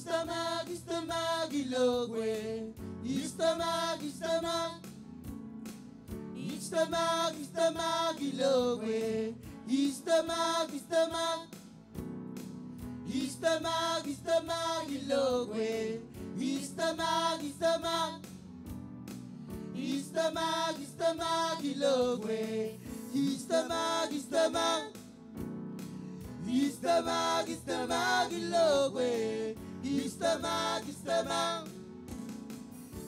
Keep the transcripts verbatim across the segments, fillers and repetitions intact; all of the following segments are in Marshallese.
Istomak, istomak ilo kwe. Istomak, istomak. Istomak, istomak ilo kwe. Istomak, istomak. Istomak, istomak ilo kwe. Istomak, istomak. Istomak, istomak ilo kwe. Istomak, istomak. Istomak, istomak ilo kwe. Istomak, istomak.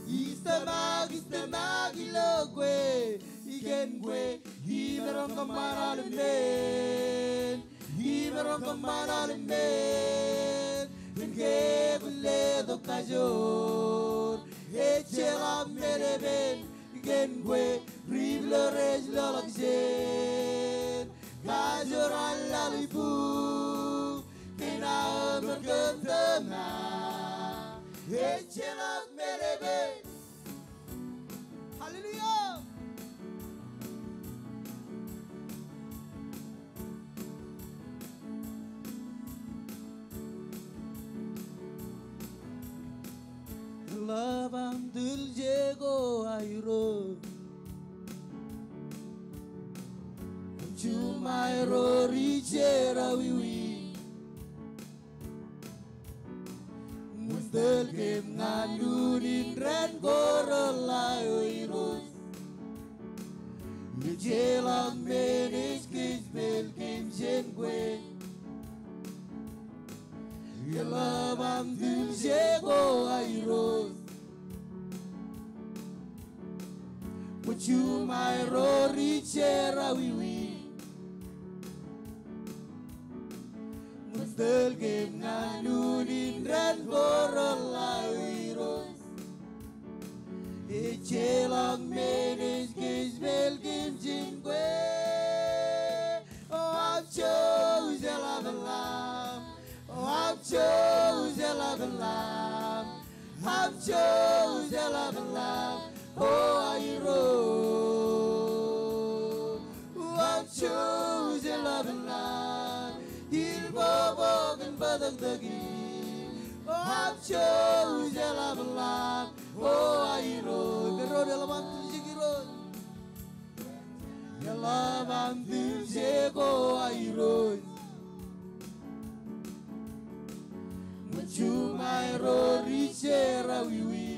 Istomak, istomak ilo kwe. Ikōn kwe imaroñ kōṃṃan aolep men. Imaroñ kōṃṃan aolep men. Kōn ke kwōn letok kajoor. Ejjeḷọk men epen. Kōn kwe ri-Irooj ej lolọk jān kajoor an lale bukwi. Kōn aō ṃōk kōn tōmak. Ejjeḷọk men epen. Hallelujah. Eḷap aṃ tūlje ko aerro. Juṃae ro ri jerọwiwi. Ṃōttan kōm ñan unin dān ko reḷḷā, O Irooj. Ejjeḷọk men ej kōjepel kōm jān kwe. Eḷap aṃ tūlje ko aerro. Kwō juṃae ro ri jerọwiwi. Ṃōttan kōm ñan unin dān ko reḷḷā, O Irooj. Ejjeḷọk men ej kōjepel kōm jān kwe. O Abjolum, eḷap ḷaṃ. O Abjolum, eḷap ḷaṃ. Abjolum, eḷap ḷaṃ. O Irooj. O Abjolum, eḷap ḷaṃ. Ilboboḷọk kōn bōtōktōkin. O Abjolum, eḷap ḷaṃ. O Irooj. Kōn ro eḷap aṃ tūlje, Irooj. Eḷap aṃ tūlje ko aerro. Ṃōk juṃae ro ri jerọwiwi.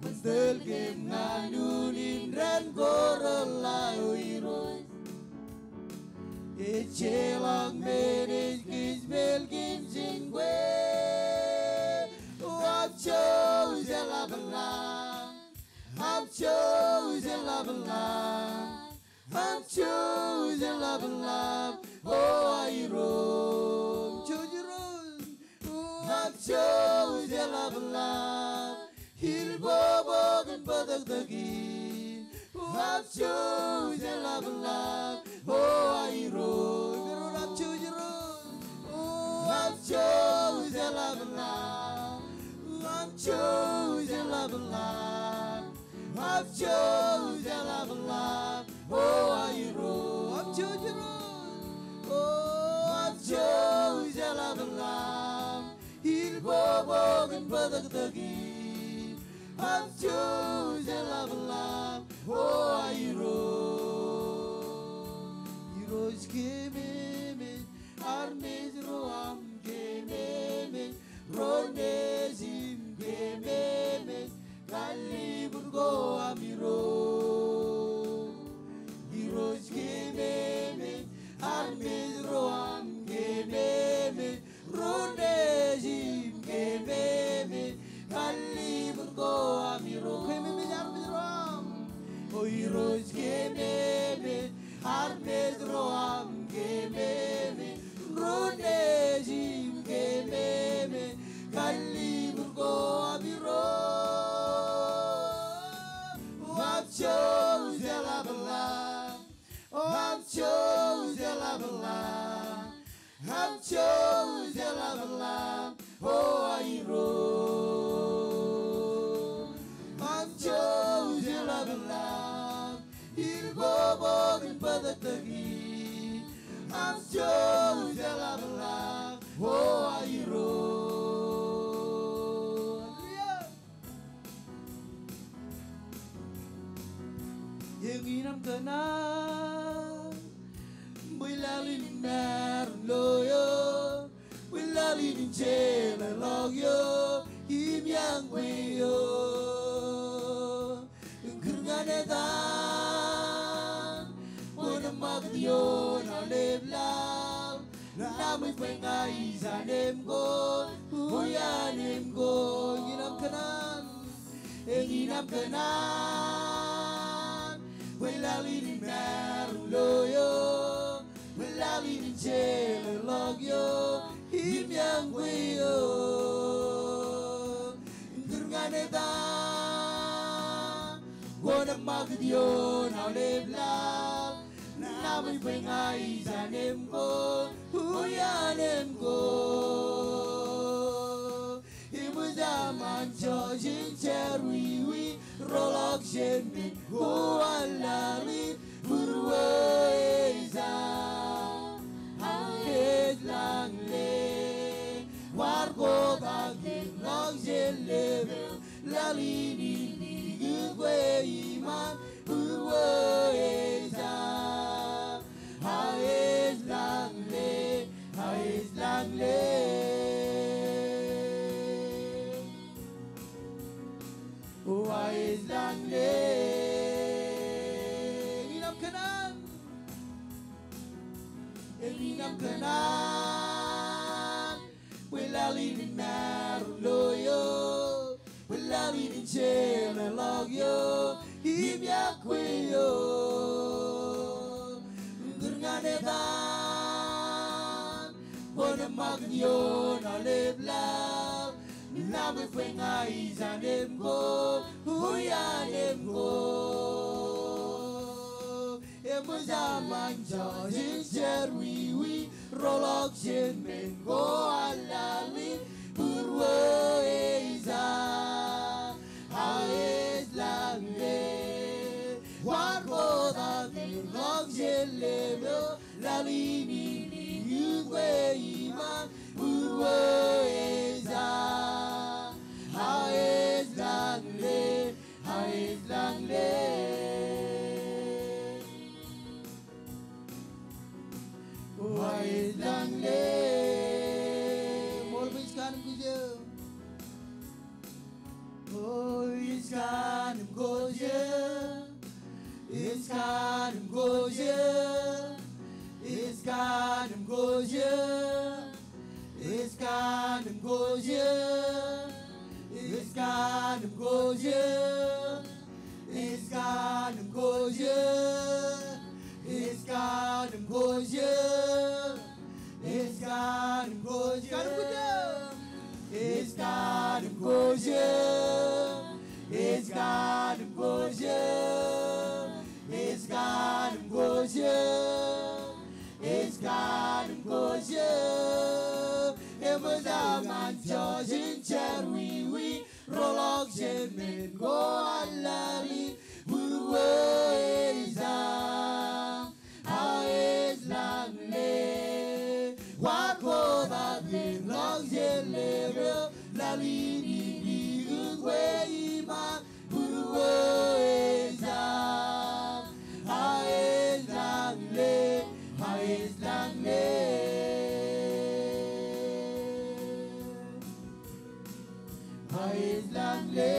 Ṃōttan kōm ñan unin dān ko reḷḷā, O Irooj. Ejjeḷọk men ej kōjepel kōm jān kwe. O Abjolum, eḷap ḷaṃ. Abjolum, eḷap ḷaṃ. Abjolum, eḷap ḷaṃ. O Irooj. Abjolum, eḷap ḷaṃ. Ilboboḷọk kōn bōtōktōkin. Abjolum, eḷap ḷaṃ. O Irooj. Abjolum, eḷap ḷaṃ. Abjolum, eḷap ḷaṃ. Abjolum, eḷap ḷaṃ. O Irooj. Abjolum, eḷap ḷaṃ. Ilboboḷọk kōn bōtōktōkin. Abjolum, eḷap ḷaṃ. O Irooj. Irooj kememej, armej ro aṃ kememej, ro nejim kememej, kallibur ko aṃ Irooj. Irooj kememej, armej ro aṃ kememej, ro nejim kememej, kallibur ko aṃ Irooj. Kememej armej ro aṃ. O Irooj kememej, armej ro aṃ kememej, ro nejim kememej, kallibur ko aṃ Irooj. Abjolum, eḷap ḷaṃ. Abjolum, eḷap ḷaṃ. Abjolum, eḷap ḷaṃ. O Irooj. Abjolum, eḷap ḷaṃ. Ilboboḷọk kōn bōtōktōkin. Abjolum, eḷap ḷaṃ. Eñin aṃ kōṇaan bwe laḷ in maroñ lo eok, bwe laḷ in jeḷāḷọk eok im iaan kwe eok. Kūr ñan etan kwōn ṃakūt ioon aolep laḷ, ṇa ṃweiuk bwe ña ij anemkwōj, ij anemkwōj. Eñin aṃ kōṇaan, eñin aṃ kōṇaan bwe laḷ in maroñ lo eok, bwe laḷ in jeḷāḷọk eok im iaan kwe eok. Kūr ñan etan kwōn ṃakūt ioon aolep laḷ, ṇa ṃweiuk bwe ña ij anemkwōj, ij anemkwōj. Eṃōj aṃ anjọ jen jerọwiwi, roḷọk jān men ko an laḷ in būruō eō. Aolep lañ le, kwaar kotak ḷọk jān lepel, laḷ in likūt kwe iṃaan būruō eō. Aolep lañ le, aolep lañ le. O aolep lañ le. Eñin aṃ kōṇaan, eñin aṃ kōṇaan bwe laḷ in maroñ lo eok, bwe laḷ in jeḷāḷọk eok im iaan kwe eok. Kūr ñan etan kwōn ṃakūt ioon aolep laḷ, ṇa ṃweiuk bwe ña ij anemkwōj, ij anemkwōj. Eṃōj aṃ anjọ jen jerọwiwi, roḷọk jān men ko an laḷ in būruō eō. Aolep lañ le, kwaar kotak ḷọk jān lepel, laḷ in likūt kwe iṃaan būruō eō. Aolep lañ le, aolep lañ le. O aolep lañ le. Ṃool bwe ij kaanemkwōj eō. O ij kaanemkwōj eō. Ij kaanemkwōj eō. Ij kaanemkwōj eō. Ij kaanemkwōj eō. Ij kaanemkwōj eō. Ij kaanemkwōj eō. Ij kaanemkwōj eō. Ij kaanemkwōj eō. Ij kaanemkwōj eō. Ij kaanemkwōj eō. Ij kaanemkwōj eō. Ij kaanemkwōj eō. Eṃōj aṃ anjọ jen jerọwiwi, roḷọk jān men ko an laḷ in būruō eō. Aolep lañ le, kwaar kotak ḷọk jān lepel, laḷ in likūt kwe iṃaan būruō eō. Aolep lañ le, aolep lañ le. Aolep lañ le.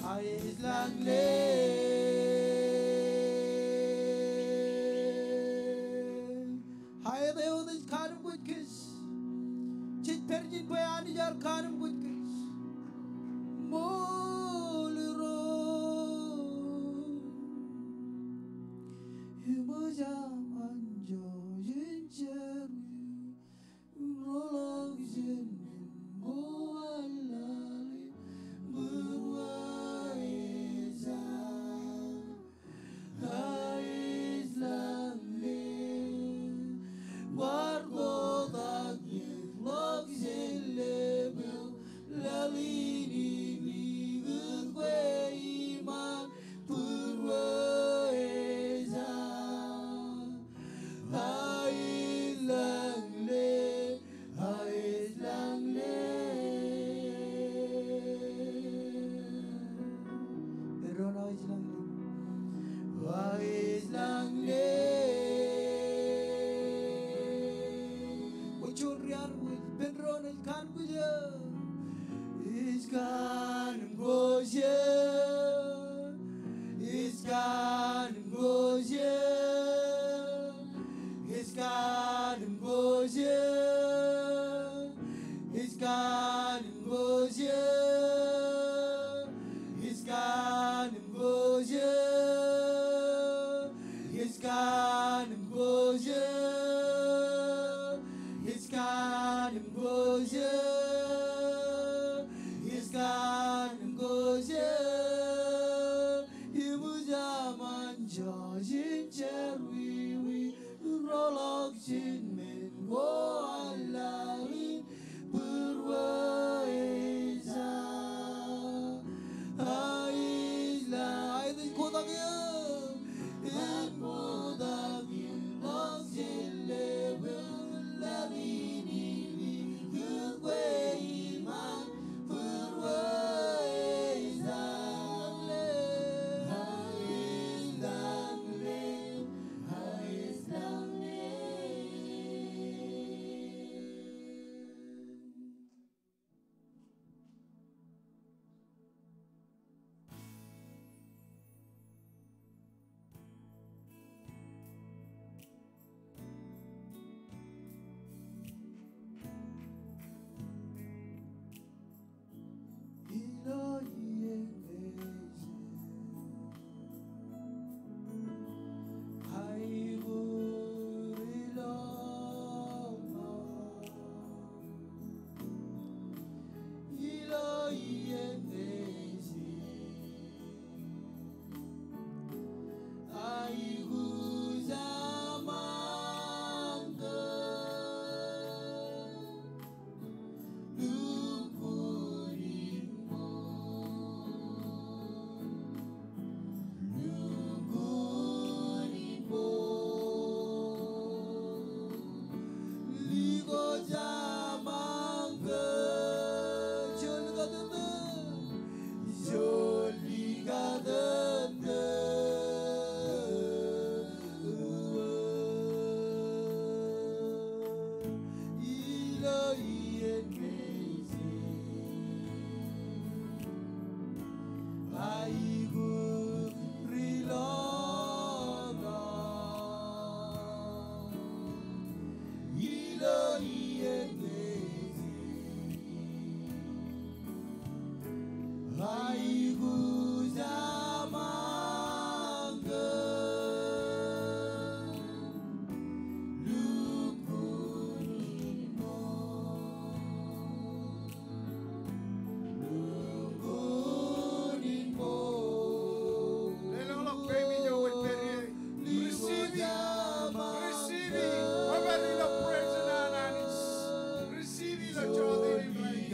Aolep lañ le. Aet eo ej kaanemkwōj kōj. Jej pād ijin bwe Anij ear kaanemkwōj kōj. Ṃool Irooj. Eṃōj aṃ anjọ jen jerọwiwi, roḷọk jān men ko an laḷ in būruō eō. Aolep lañ le, kwaar kotak ḷọk jān lepel, laḷ in likūt kwe iṃaan būruō eō. Aolep Kanaan kōjak, ej kanaan kōjak, ej kanaan kōjak. Imuj aṃ anjọ jān jerọwiwi, roḷọk jān men ko aḷaḷ in būruo ej ja. Ailañ, ailañ, kotak eō. Im kotak in ḷọk jān lewōj, laḷ in ilikin kwe iṃaan. Ilo iien Nejiej, aiboojoj ilo ṃōk. Ilo iien Nejiej, aikuj aṃ ankō. Lukkuun in ṃool, lukkuun in ṃool. Likūt aṃ ankō. Joḷ likatōttō, joḷ likatōttō. Ilo iien Nejiej, aikuj ri ḷotak. Ilo iien Nejiej, aikuj aṃ ankō. Lukkuun in ṃool, lukkuun in ṃool. Leḷọk ḷọk peiṃ ijo kwōj pād ie. Receive it. Receive it. Kwōpād ilo presence an Anij. Receive it ilo jota in rainin.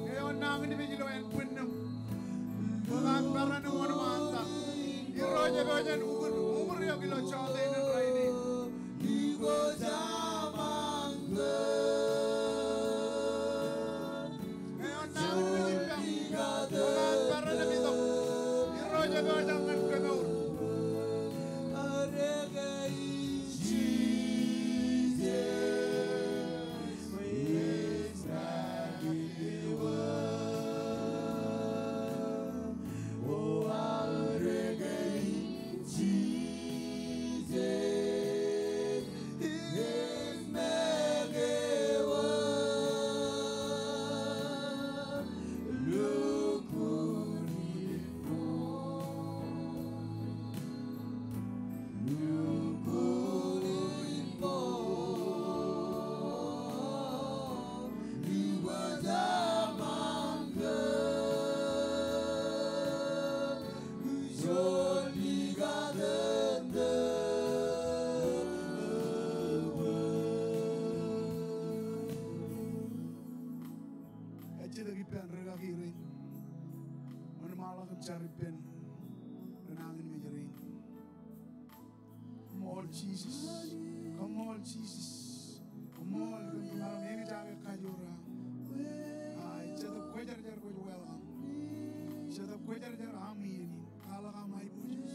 Ñe eo nañinmej ilo ānbwinnūṃ, ṃokta im peran im wōnṃaantak. Irooj epojak in uñūr, uñūr eok ilo jota in rainin. Ñe eo nañinmej ippaṃ, ṃokta im peran im itok. Irooj epojak ñan kōmour. Rikaki rein. Wōnṃaanḷọk im jar ippān ri nañinmej rein. Koṃṃool Jisōs. Koṃṃool Jisōs. Koṃṃool kōn maroñ eñjake kajoor eo aṃ. Aa, Jetōb Kwōjarjar kwōj welcome. Jetōb Kwōjarjar aṃ iien in. Kwaḷọk aṃ aiboojoj.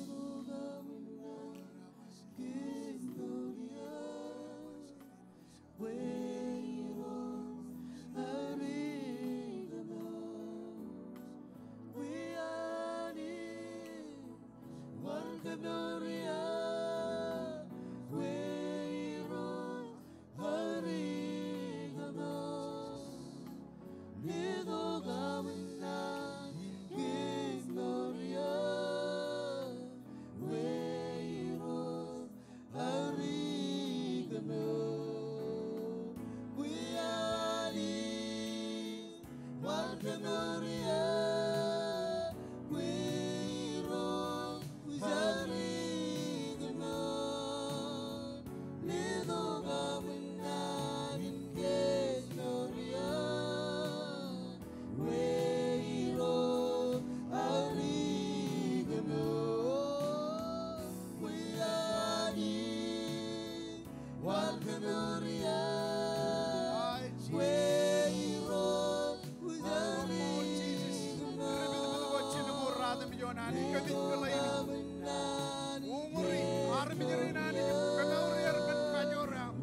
Uñūri armej rein Anij, kōmour er kōn kajoor eo aṃ.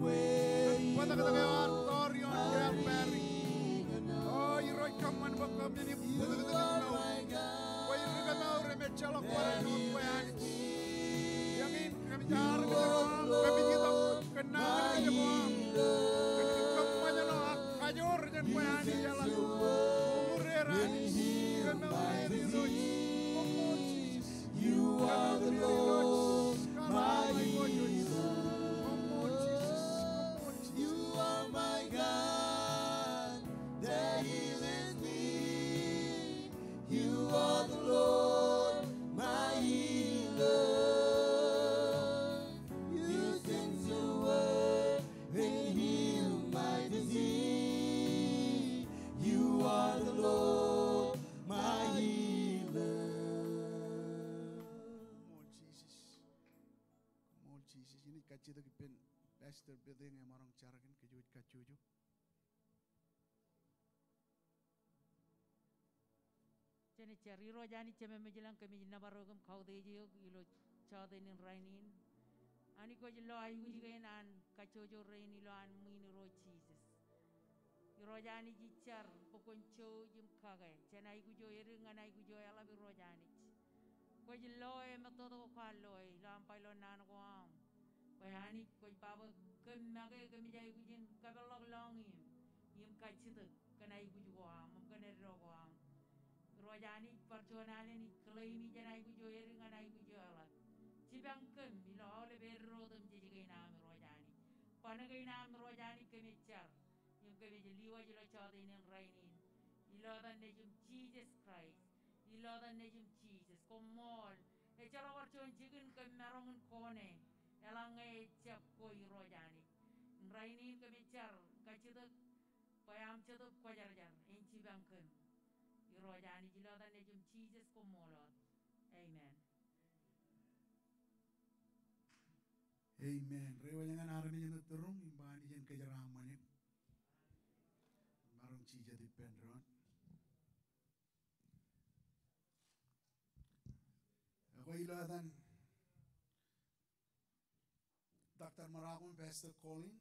Bōtōktōk eo ear tọọr ioon Kalvari. O Irooj, kōṃṃan bwe kōmin im bōtōktōk im mour. Bwe ri kōmour im ejjeḷọk bōran wōt bwe Anij. Eñin kōmij armej ro aṃ, kōmij itok kōn nañinmej ko aṃ. Kōmij kōṃṃan ḷọk ak kajoor jān bwe Anij eḷap. Uñūr er Anij, kōmour er Irooj. Koṃṃool Jisōs. You are the Lord, my healer. You are my God that healeth me. You are the Lord, my healer. You sent your word and healed my disease. You are the Lord, my healer. Koṃṃool Jisōs. Koṃṃool Jisōs. Inaaj kajjitōk ippān Pastor Bete ñe emaroñ jar kōn kōj kajjojo. Jen jar. Irooj Anij Jemem ilañ, kōmij nōbar eok im kautiej eok ilo jọteen in rainin. Anij, kwōj lo aikuj kein an kajjojo rein ilo an ṃwiin Irooj Jisōs. Irooj Anij, ij jar bwe kwōn jouj im kake jān aikuj eo edik ñan aikuj eo eḷap, Irooj Anij. Kwōj loe ṃōttan ko kwaar loe ilo aṃ ba ilo naan ko aṃ. Bwe Anij, kwōj ba bwe kōm make kōmij aikuj in kapeḷḷọk lọñiṃ im kajjitōk kōn aikuj ko aṃ im kōn eddo ko aṃ. Irooj Anij, bar juon alen ij claim e jān aikuj eo edik ñan aikuj eo eḷap. Jipañ kōm ilo aolep eddo otemjej kein aṃ, Irooj Anij. Ban kein aṃ, Irooj Anij, kōmij jar im kōmij lewōj ilo jọteen in rainin. Ilo etan Nejiṃ Jisōs Kraist. Ilo etan Nejiṃ Jisōs, koṃṃool. Ejjeḷọk bar juon jikin kōm maroñ in kone eḷaññe ejjab kwe, Irooj Anij. Im rainin kōmij jar kajjitōk bwe aṃ Jetōb Kwōjarjar en jipañ kōm. Irooj Anij, ilo etan Nejiṃ Jisōs, koṃṃool wōt. Amen. Amen. Reiwōj ñan armej eo ej tūruñ im ba Anij en kōjeraaṃṃan eok. Maroñ jijet ippān doon. Ekwe, ilo etan Doctor Marako im Pastor Colin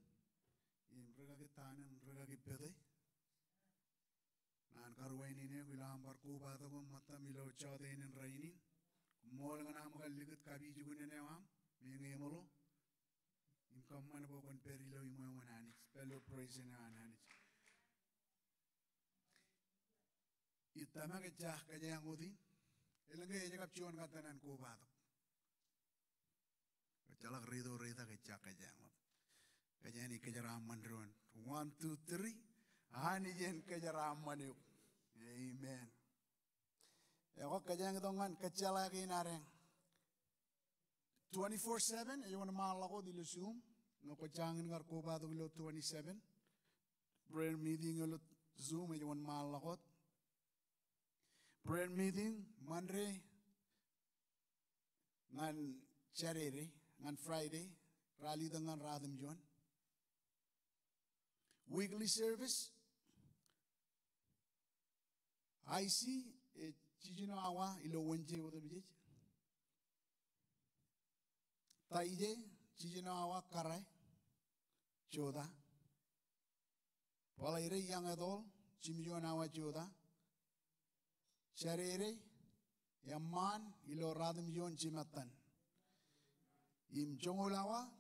im rikaki Tan im rikaki Pete, naan karuwainene eok ilo aṃ bar kobatok im ṃōttan ilo jọteen in rainin. Koṃṃool ñan aṃ kar likūt kapijuknen eo aṃ, meñe eṃōḷo, im kōṃṃan bwe kwōn pād ilo iṃweo an Anij, pād ilo presence eo an Anij. Ij tōmak ejja kōjeañ wōt in. Elōñ ke ej kab juon kōttan an kobatok. Kōjjeḷọk rito reitak, ejja kōjeañ wōt. Kōj Anij kōjeraaṃṃan doon. One, two, three. Anij en kōjeraaṃṃan eok. Amen. Ekwe kōjeañ itok ñan kōjjeḷā kein adeañ. Twenty-four seven ej wōnṃaanḷọk wōt ilo Zoom. Ñe kwō jañin kar kobatok ilo twenty-seven, prayer meeting eo ilo Zoom ej wōnṃaanḷọk wōt. Meeting Monday ñan Saturday, ñan Friday, ralitōk ñan ratimjuon. Weekly service, I C, ej jiljino awa ilo Wōnje otemjej. Taije, jiljino awa kōrā jota. Bōḷaide, young adult, jimjuon awa jota. Saturday, eṃṃaan ilo ratimjuon jimattan. Im joñoul awa,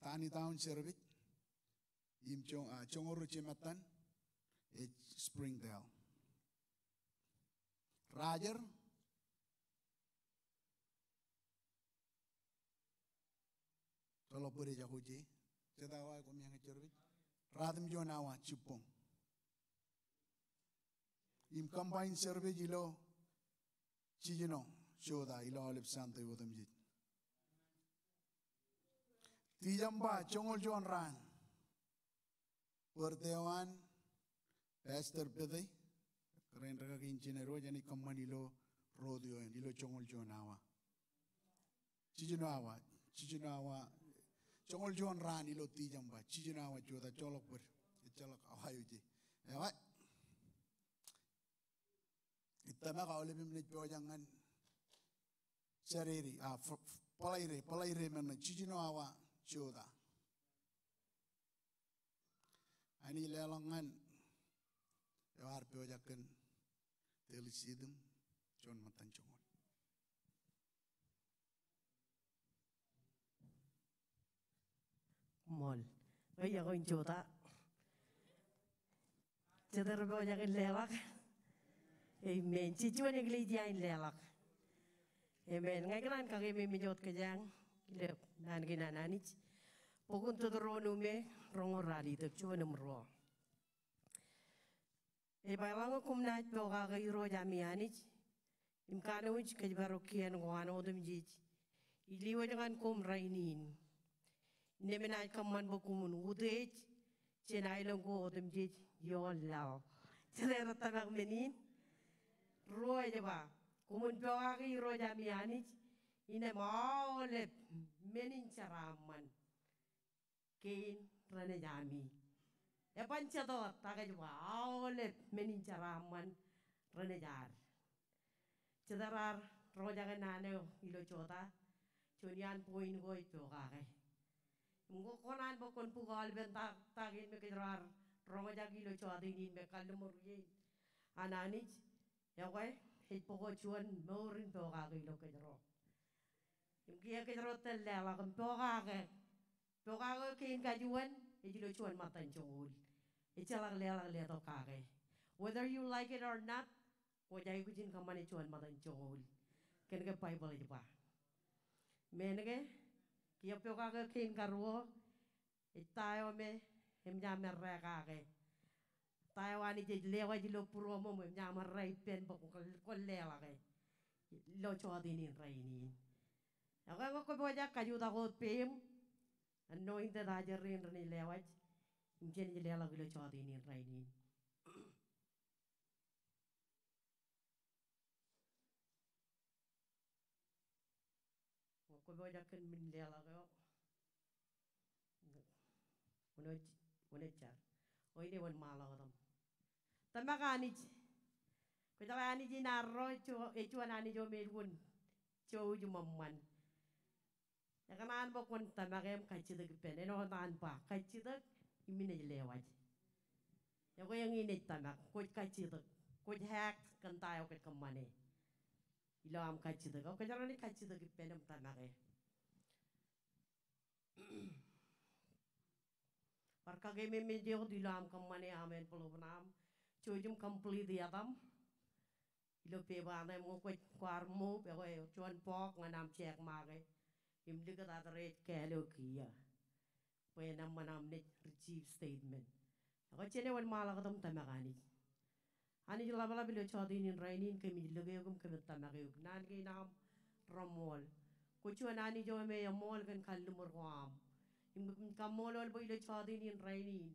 Taneytown service. Im joñ-, ah, joñoul ruo jimattan, ej Springdale. Roger, Ejjeḷọk bōd eo ej jako je. Jete awa koṃ eñin service? Ratimjuon awa jibboñ. Im combined service ilo jiljino jota ilo aolep Sunday otemjej. Tijeṃba joñoul juon raan. Bōrte eo an Pastor Pete, kōrā in rūkaki in jined eo, jenaaj kōṃṃan ilo rodeo in, ilo joñoul juon awa. Jiljino awa, jiljino awa, joñoul juon raan ilo Tijeṃba, jiljino awa jota, ejjeḷọk bōd, ejjeḷọk awa eo je. Ewa. Ij tōmak aolep im naaj pojak ñan Saturday, ah, fr-, fr-, bōḷaide, bōḷaide men ṇe, jiljino awa jota. Anij leḷọk ñan eo ear pojak kōn teli siit im juon ṃōttan joñoul. Ṃool. Eo, iọkwe in jota. Jete rej pojak in leḷọk? Amen. Jej juon eklejia in leḷọk. Amen. Ña ikōṇaan kakeememej wōt kōjeañ ilo naan kein an Anij. Bok in Teuteronomi roñoul ralitōk, juon im ruo. Ej ba, eḷaññe koṃ naaj pokake Irooj ami Anij im kanooj kōjparok kien ko an otemjej, ij lewōj ñan koṃ rainin, innām enaaj kōṃṃan bwe koṃwin utiej jān aelōñ ko otemjej ioon laḷ. Jete rej tōmak men in? Ruo ej ba, koṃwin pokake Irooj ami Anij, innām aolep men in jeraaṃṃan kein renaaj ami. Eban jete wōt, ak ej ba aolep men in jeraaṃṃan renaaj ad. Jete raar roñjake naan eo ilo jota? Juon iaan point ko ej pokake. Im kwō kōṇaan bwe kwōn bōk aolepen ta, ta kein me kōjro ar roñjake ilo jota in, in me kalliṃur wōt an Anij. Ekwe, ej bōk juon mour in pokake ilo kōjro. Im kiiō kōjro tōl leḷọk im pokake. Pokake kein kajuon ej ilo juon ṃōttan joñoul. Ejjeḷọk leḷọk letok kake. Whether you like it or not, kwōj aikuj in kōṃṃane juon ṃōttan joñoul. Kōn ke Baibōḷ ej ba. Men ke, kiiō pokake kein karuo, ej ta eo me eṃōj aṃ errā kake. Ta eo Anij ej lewōj ilo būruoṃ im eṃōj aṃ errā ippān bwe kwōn leḷọke ilo jota in rainin. Ekwe, ñe kwō pojak, kajutak wōt peiṃ. Anointed ajri in renaaj lewōj im jenaaj leḷọk ilo jota in rainin. Ñe kwō pojak kōn men in leḷọk eo, wōn ej, wōn ej jar. O, ine wōnṃaanḷọk etaṃ. Tōmak Anij. Kwōjeḷā Anij in arro, ej juon Anij eo me elukkuun jouj im eṃṃan. Ekōṇaan bwe kwōn tōmak im kajjitōk ippān. Āinwōt an ba, kajjitōk im inaaj lewōj. Ekwe, eñin ej tōmak, kwōj kajjitōk, kwōj act kōn ta eo kwōj kōṃṃane ilo aṃ kajjitōk. Ekwe, kōjro naaj kajjitōk ippān im tōmake. Bar kakeememej eok ilo aṃ kōṃṃane aṃ envelope in aṃ. Jouj im complete etaṃ. Ilo pepa ṇe im ñe kwōj kwaar move, ekwe juon bọọk ñan aṃ check mark e. Im likūt address kāāl eo kiiō. Bwe en eṃṃan aṃ naaj receive statement. Ekwe jen wōnṃaanḷọk etaṃ im tōmak Anij. Anij ḷapḷap, ilo jota in rainin kōmij lōke eok im kōmij tōmak eok. Naan kein aṃ reṃool. Kwō juon Anij eo me eṃool kōn kalliṃur ko aṃ. Im kōmij kaṃṃoolol bwe ilo jota in rainin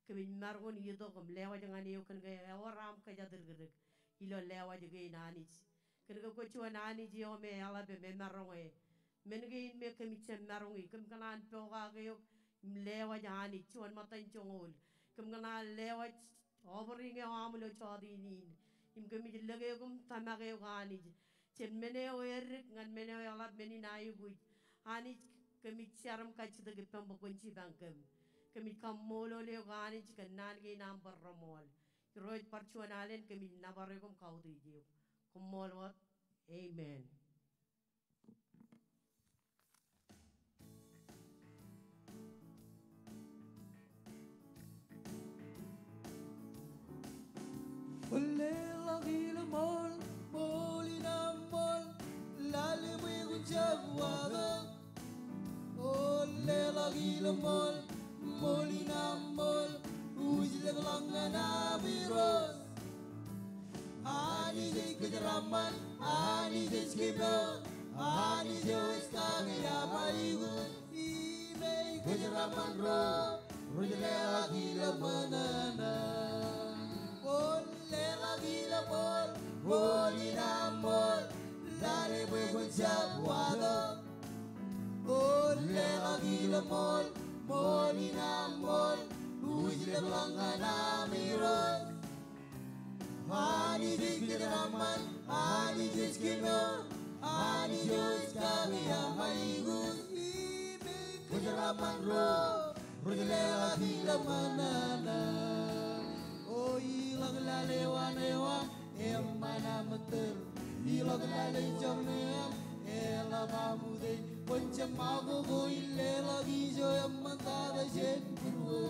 kōmij maroñ in itok im lewōj ñan eok kōn ke ewōr aṃ kōjatdikdik. ilo lewaj kein Anij. Kōn ke kwōj juon Anij eo me eḷap im emaroñ e. Men kein me kōmij jab maroñi, kōm kōṇaan pokake eok im lewaj Anij juon ṃōttan joñoul. Kōm kōṇaan lewaj offering eo aṃ ilo jọteen in. Im kōmij lōke eok im tōmak eok Anij. Jab men eo edik ñan men eo eḷap men in aikuj. Anij, kōmij jar im kajjitōk ippaṃ bwe kwōn jipañ kōm. Kōmij kaṃṃoolol eok Anij kōn naan kein aṃ bar reṃool. Irooj, bar juon alen kōmij nōbar eok im kautiej eok. Koṃṃool wōt. Amen. Kwōn leḷọk ilo ṃool, ṃool in aṃ ṃool, lale bwe kwōn jab waḷọk. O leḷọk ilo ṃool, ṃool in aṃ ṃool, wūjlepḷọk ñan aṃ Irooj. Anij ej kōjeraaṃṃan, Anij ej kemour, Anij eo ej kake aṃ aikuj. Im ej kōjeraaṃṃan ro rej leḷọk ilo ṃōṇōṇō. O leḷọk ilo ṃool, ṃool in aṃ ṃool, lale bwe kwōn jab waḷọk. O leḷọk ilo ṃool, ṃool in aṃ ṃool, wūjlepḷọk ñan aṃ Irooj. Anij ej kōjeraaṃṃan, Anij ej kemour, Anij eo ej kake aṃ aikuj. Im ej kōjeraaṃṃan ro rej leḷọk ilo ṃōṇōṇō. O iḷọk lale eo an eo aṃ, eṃṃan aṃ ettōr. Iḷọk lale ijoñ eo aṃ, eḷap aṃ utiej. Kwōn jab makoko in leḷọk ijo eṃṃantata jān būruō.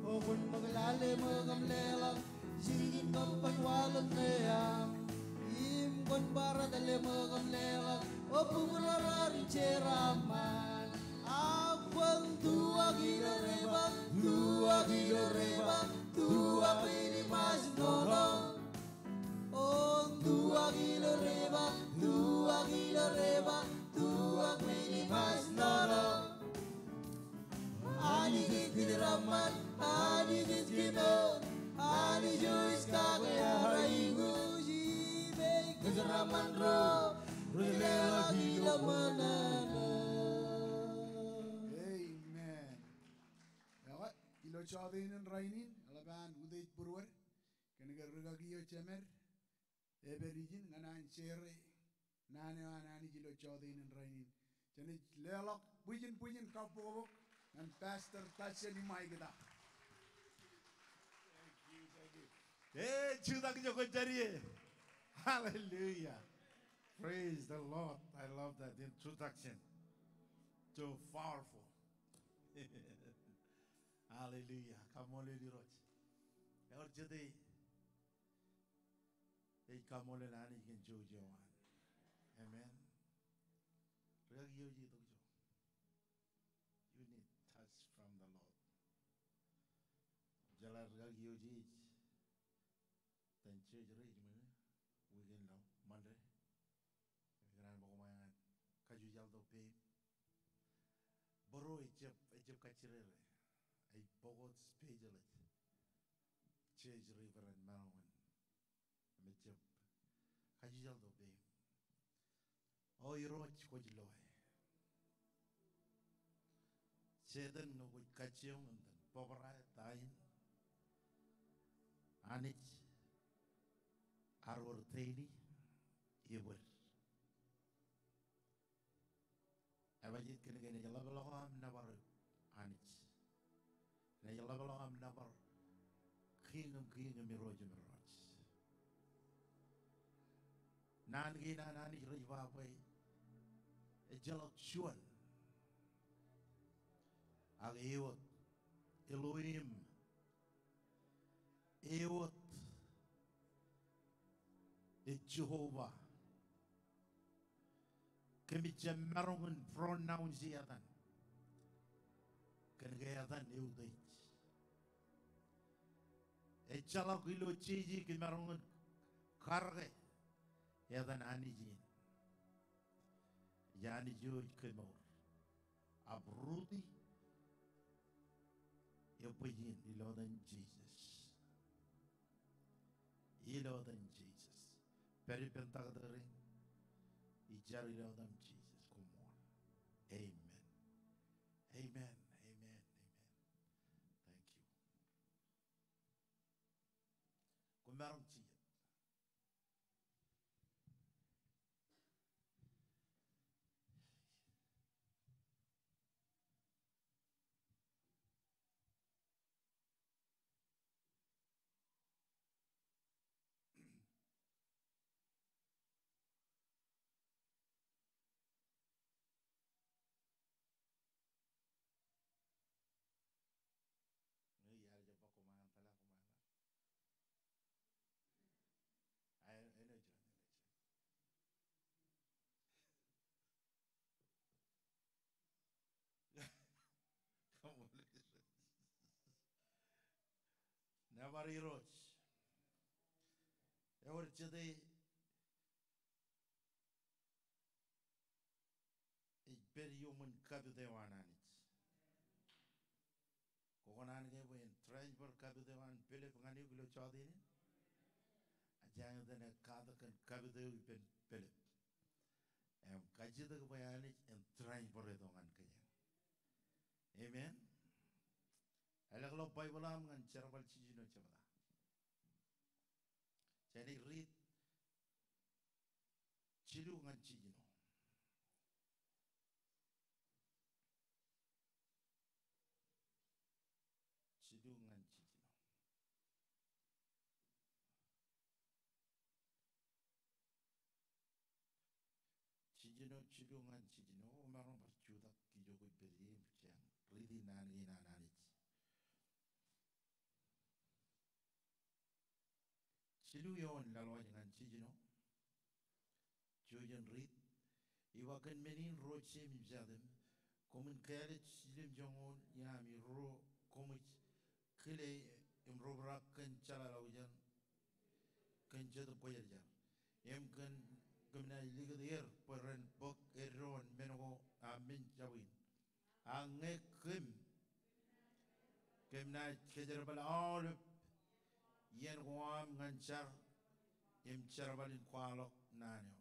O kwōn ṃōk lale ṃōk im leḷọk jilkinḷọk ban waḷọk ṇe aṃ. Im kwōn bar etale ṃōk im leḷọk, o bōbraar im jeraaṃṃan. Ak kwōn tuwak ilo river, tuwak ilo river, tuwak men in ṃaaj ṇoṇo. O tuwak ilo river, tuwak ilo river, tuwak men in ṃaaj ṇoṇo. Anij ej kōjeraaṃṃan, Anij ej kemour, Anij eo ej kake aṃ aikuj. Im ej kōjeraaṃṃan ro rej leḷọk ilo ṃōṇōṇō. Amen. Ekwe, ilo jọteen in rainin, eḷap an utiej būruod, kōn ke rikaki eo jemed epād ijin ñan an share naan eo an Anij ilo jọteen in rainin. Jenaaj leḷọk bwijin bwijin kabbokbok ñan Pastor Tajen Imaikta. Thank you, thank you. Hey, jutak ijo kwōj jān ie. Hallelujah. Praise the Lord. I love that introduction. So powerful. Hallelujah. Kaṃṃoolol Irooj. Ewōr jete ej kaṃṃoolol Anij kōn jouj eo an. Amen. Rikaki eo ej itok ijo. You need touch from the Lord. Jeḷā rikaki eo ej etan church ro ej ṃōṇōṇō weekend ilo Monday. Im ikōṇaan bwe koṃ ṃōṇōṇō kajjojo ḷọk peim. Bōro ejjab, ejjab kajjirere. Ej bōk wōt special ej church ro ippān maroñ in. Im ejjab kajjojo ḷọk peim. O Irooj kwōj loe. Setan ñe kwōj kajjioñ im bōbrae ta in, Anij ear ordain e ibōd. Ebajeet kōn ke enaaj ḷapḷọk aṃ nōbar Anij. Enaaj ḷapḷọk aṃ nōbar Kiiñ in kiiñ im Irooj in irooj. Naan kein an Anij rej ba bwe ejjeḷọk juon. Ak ewōt Elohim. Ewōt ej Jehovah. Kōmij jab maroñ in pronounce etan. Kōn ke etan eutiej. Ejjeḷọk ilo jeje kōm maroñ in karōke etan Anij in. Ej Anij eo ej kemour. Uprooted. Ebwe in ilo etan Jisōs. ilo etan Jisōs. Pād ippān taktō rein. Ij jar ilo etan Jisōs. Koṃṃool. Amen. Amen. Amen. Amen. Thank you. Koṃ maroñ jijet. Ej, ej, ej, ej. Nōbar Irooj. Ewōr jete ej pād iuṃwin kapit eo an Anij. Kwō kōṇaan ke bwe en transfer kapit eo an Pilip ñan eok ilo jota in? Ejañin etan eo katak kōn kapit eo ippān Pilip. Im kajjitōk bwe Anij en transfer tok ñan kōjeañ. Amen. Ālōkḷọk Baibōḷ aṃ ñan Jerbal jiljino jebta. Jān ij riit jilu ñan jiljino. Jilu ñan jiljino. Jiljino, jilu ñan jiljino, kwō maroñ bar jutak ijo kwōj pād ie im jeañ riiti naan kein an Anij. Jilu eoon laḷwaj ñan jiljino. Jujen riit. Iba kōn men in ro jeiṃ im jateiṃ, koṃwin kāālōt jilimjuonñoul iaami ro koṃij kile im ro obrak kōn jeḷāḷọkjeṇ kōn Jetōb Kwōjarjar. Im kōn kōm naaj likūt er bwe ren bōk eddoon men ko aṃ men jabwin. Ak ñe kōm, kōm naaj kōjerbal aolep iien ko aṃ ñan jar im jerbal in kwaḷọk naan eo.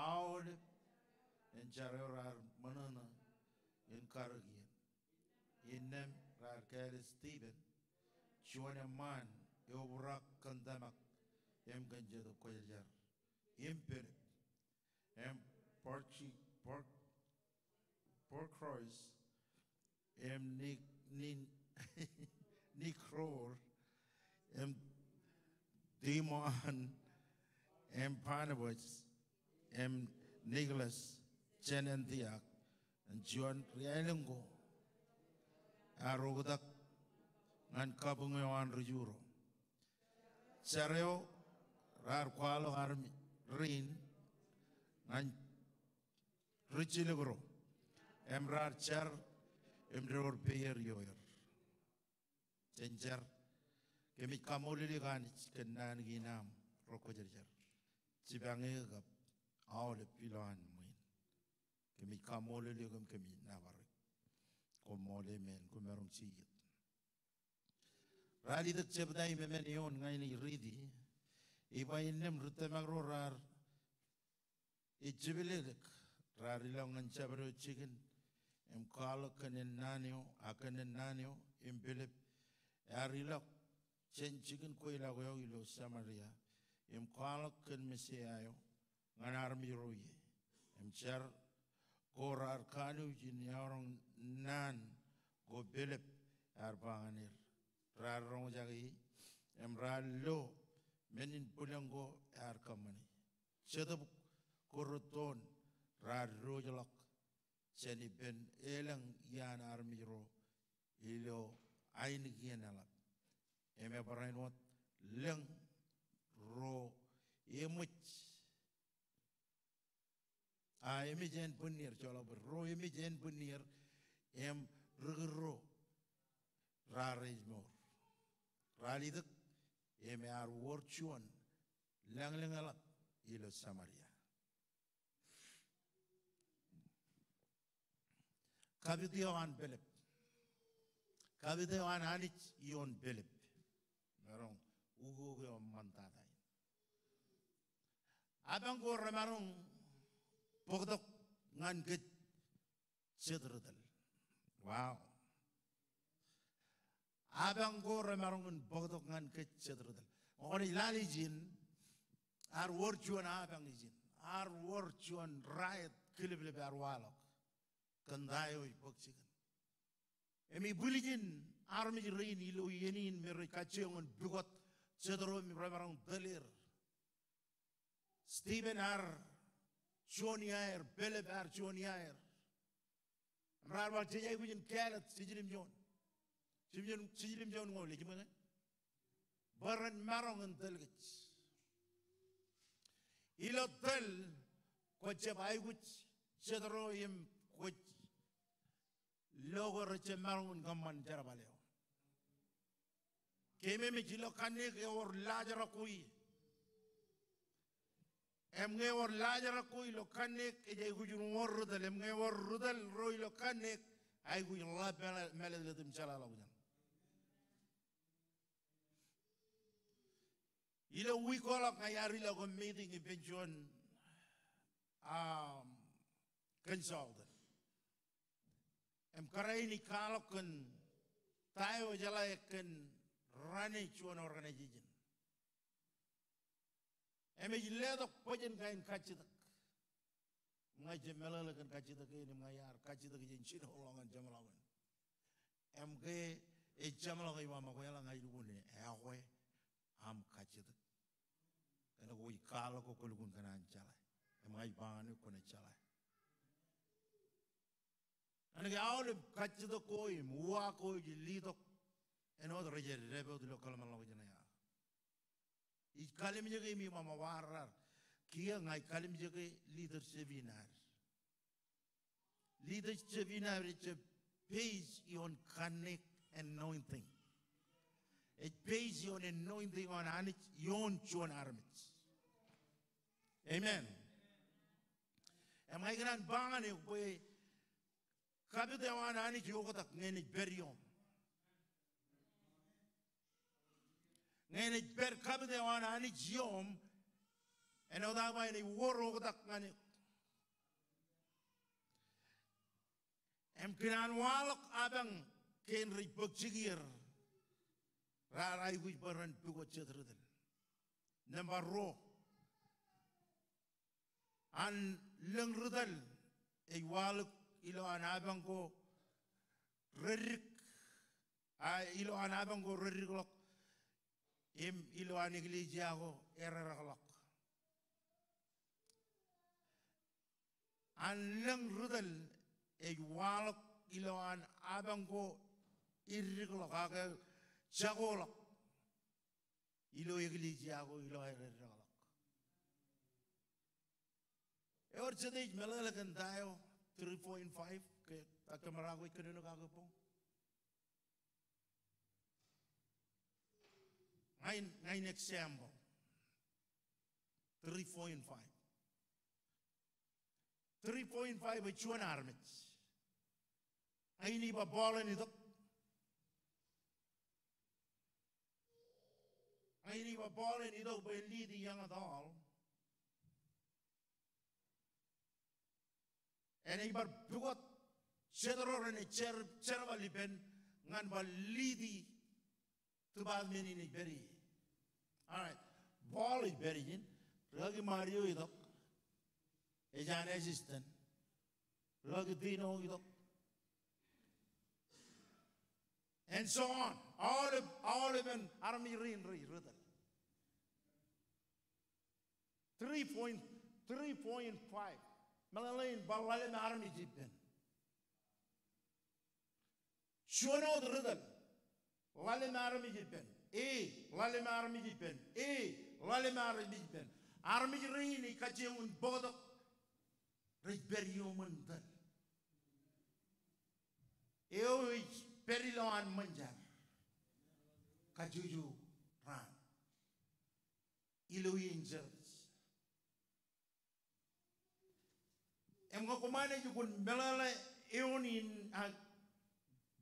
Aolep en jar eo raar ṃōṇōṇō in karōk iien. Innām raar kāālōt Stipen, juon eṃṃaan eobrak kōn tōmak im kōn Jetōb Kwōjarjar im Pilip im Prochor-, Pro-, Prochorus im Ni-, Ni-, Nikanor im Timon im Parmenas im Nikolas jān Antiok, im juon ri aelōñ ko ear oktak ñan kabuñ eo an ri Ju ro. Jar eo raar kwaḷọk armej rein ñan rijjilōk ro im raar jar im door peier ioer. Jen jar. Kōmij kaṃṃoolol eok Anij kōn naan kein aṃ ro kwōjarjar jipañ eō kab aolep ilowaan ṃwiin. Kōmij kaṃṃoolol eok im kōmij nōbar eok. Koṃṃool, amen. Koṃ maroñ jijet. Ralitōk jebta im emān eoon ña in ij riiti. Iba innām ri tōmak ro raar ejepelelōk, raar ilọk ñan jabdewōt jikin im kwaḷọk kōn ennaan eo, ak kōn ennaan eo im Pilip ear ilọk jān jikin kweilọk eo ilo Samaria im kwaḷọk kōn Mesaia eo ñan armej ro ie. Im jar ko raar kanooj in eọroñ naan ko Pilip ear ba ñan er. Raar roñjake e im raar lo men in bwilōñ ko ear kōṃṃane. Jetōb ko rūttoon raar diwōjḷọk jān ippān elōñ iaan armej ro ilo ainikien eḷap. Im ebarāinwōt lōñ ro eṃōj, a, eṃōj ānbwinnier, joḷọk bōd, ro eṃōj ānbwinnier im ri kūr ro raar ej mour. Ralitōk im ear wōr juon lōñlōñ eḷap ilo Samaria. Kapit eo an Pilip. Kapit eo an Anij ioon Pilip. Maroñ ukok eo eṃṃantata in. Apañ ko remaroñ bōktok ñan kōj jet ri tōl. Wow. Apañ ko remaroñ in bōktok ñan kōj jet ri tōl. Ñe kwōnaaj lale ijin, ear wōr juon apañ ijin. Ear wōr juon raet kilōplōp ear waḷọk kōn ta eo ej bōk jikin. Im ibwiljin armej rein ilo iien in me rej kajjioñ in pukot jet ro im remaroñ tōl er. Stephen ear juon iaer, Philip ear juon iaer. Im raar ba jej aikuj in kāālōt, jiljilimjuon. Jiljilimjuon, jiljilimjuon ñoul, ej ṃōñā. Bwe ren maroñ in tōl kōj. Ilo tōl, kwōjab aikuj jet ro im kwōj lo ke rejjab maroñ in kōṃṃan jerbal eo. Keememej ilo kanniōk ewōr laajrak ko ie. Im ñe ewōr laajrak ko ilo kanniōk ej aikuj in wōr ri tōl. Im ñe ewōr ri tōl ro ilo kanniōk aikuj ḷap mālōtlōt im jeḷāḷọkjeṇ. Ilo wiik ko ḷọk ña iar ilọk im meeting ippān juon, um, consultant. Im kōrā in ij kwaḷọk kōn ta eo ejeḷā kōn rane juon organization. Im ej letok bōjin kain kajjitōk. Im ña ij jab meḷeḷe kōn kajjitōk kein im ña iar kajjitōk jān jinoin ḷọk ñan jeṃḷọkin. Im ke ej jeṃḷọk ej ba, "Makweḷa, ña ij lukkuun eokwe aṃ kajjitōk. Kōnke kwōj kwaḷọk ke kwō lukkuun kōṇaan jeḷā." Im ña ij ba ñan eok, "Kwōnaaj jeḷā." Kōnke aolep kajjitōk ko im uwaak ko ej letok āinwōt rej dāpot ilo kōḷmānḷọkjeṇ eo aō. Ij kalimjeke im ij ba, "Ṃōṃa raar." Kiiō ña ij kalimjeke leadership in ad. Leadership in ad ej based ioon kanniōk anointing. Ej based ioon anointing eo an Anij ioon juon armej. Amen. Im ña ikōṇaan ba ñan eok bwe kapit eo an Anij oktak ñe enaaj pād iooṃ. Ñe enaaj pād kapit eo an Anij iooṃ, āinwōt aō ba enaaj wōr oktak ñan eok. Im kōn an waḷọk apañ kein rej bōk jikier, raar aikuj bwe ren pukot jet ri tōl. Nōṃba ruo. An lōñ ri tōl ej waḷọk ilo an apañ ko reddik, a, ilo an apañ ko reddikḷọk, im ilo an eklejia ko errerakḷọk. An lōñ ri tōl ej waḷọk ilo an apañ ko eddikḷọk, ak jakoḷọk. Ilo eklejia ko ilo aer eddikḷọk. Ewōr jet ej meḷeḷe kōn ta eo three point five, ke ta kōmro aikuj kōnono kake boñ. Ña in, ña in example. Three point five. Three point five ej juon armej. Ña in ij ba Paul en itok. Ña in ij ba Paul en itok bwe en lead i eñtaan. Enaaj bar pukot jet ro renaaj jer-, jerbal ippān ñan bar lead i department in ej pād ie. All right. Paul ej pād ijin. Rikaki Mario itok. Ej an assistant. Rikaki Tino itok. And so on. Aolep, aolepen armej rein rej ri tōl. Three point, three point five. Meḷeḷein ba ḷalem armej ippān. Juon wōt ri tōl. Ḷalem armej ippān. E, ḷalem armej ippān. E, ḷalem armej ippān. Armej rein ej kajjioñ in bōktok rej pād iuṃwin tōl. Eo ej pād ilowaan ṃōn jar. Kajjojo raan. Ilo iien service. Im ñe koṃ naaj kōn meḷeḷe eoon in ak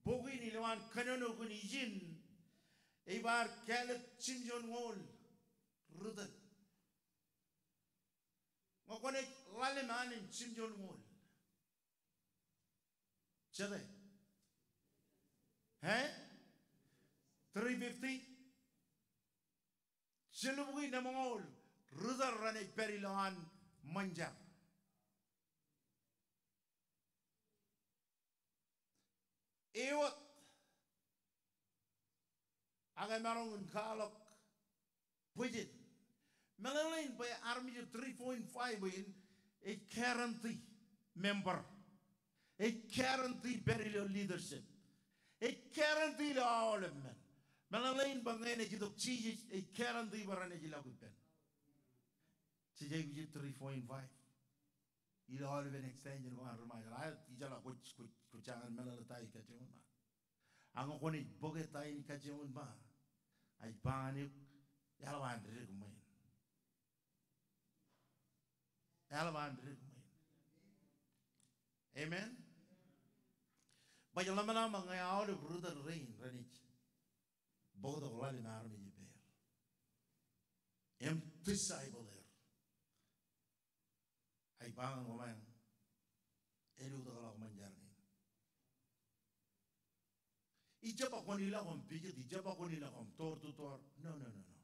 bok in ilowaan kōnono kōn ijin, ej bar kāālōt jiljilimjuon ñoul ri tōl. Ñe kwōnaaj ḷalem an im jimjuon ñoul, jete? Ē? Three fifty? Jilubukwi nemoñoul ri tōl renaaj pād ilowaan ṃōn jar. Ewōt, ak emaroñ in kwaḷọk bwijin. Meḷeḷein bwe armej eo three point five in ej guarantee member. Ej guarantee pād ilo leadership. Ej guarantee ilo aolep men. Meḷeḷein bwe ñe enaaj itok Jisōs, ej guarantee bwe renaaj ilọk ippān. Jej aikuj three point five. Ilo aolepen extension ko an ri Ṃajeḷ. Ak ijeḷā kwōj, kwōj, kwōj jañin meḷeḷe ta ij kajjioñ in ba. Ak ñe kwōnaaj bōke ta in ij kajjioñ in ba, ij ba ñan eok, eḷap an dik ṃwiin. Eḷap an dik ṃwiin. Amen. Baj ḷōmṇak ṃōk ñe aolep ri tōl rein renaaj bōktok ḷalem armej ippāer im disciple er. Ij ba ñan koṃ, eḷap tok ḷọk ṃōn jar in. Ij jab ba kwōn ilọk im visit, ij jab ba kwōn ilọk im door to door. No, no, no, no.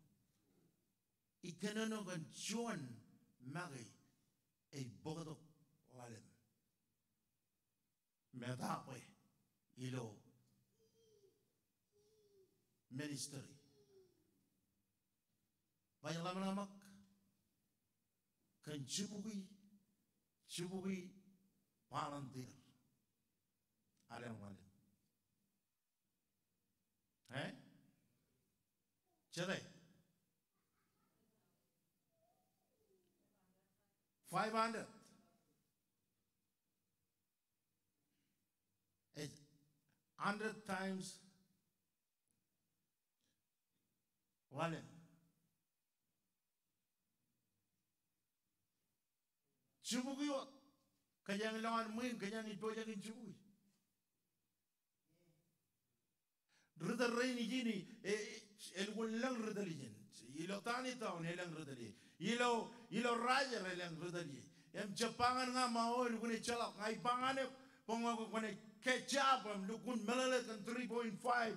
Ij kōnono kōn juon make ej bōktok ḷalem. Metak bwe ilo ministry. Baj ḷōmṇak ṃōk kōn jibukwi, jibukwi volunteer alen ḷalem. Ē? Jete? Five hundred. Ej hundred times ḷalem. Jibukwi wōt. Kōjeañ ilowaan ṃwiin, kōjeañ ej pojak in jibukwi. Ri tōl rein ijin, e, e, elukkuun lōñ ri tōl ijin. Ilo Tanitōn elōñ ri tōl ijin. Ilo, ilo Rājer elōñ ri tōl ijin. Im jab ba ñan ña ṃae eo elukkuun ejjeḷọk, ña ij ba ñan eok bwe ñe kwōnaaj catch up im lukkuun meḷeḷe kōn three point five,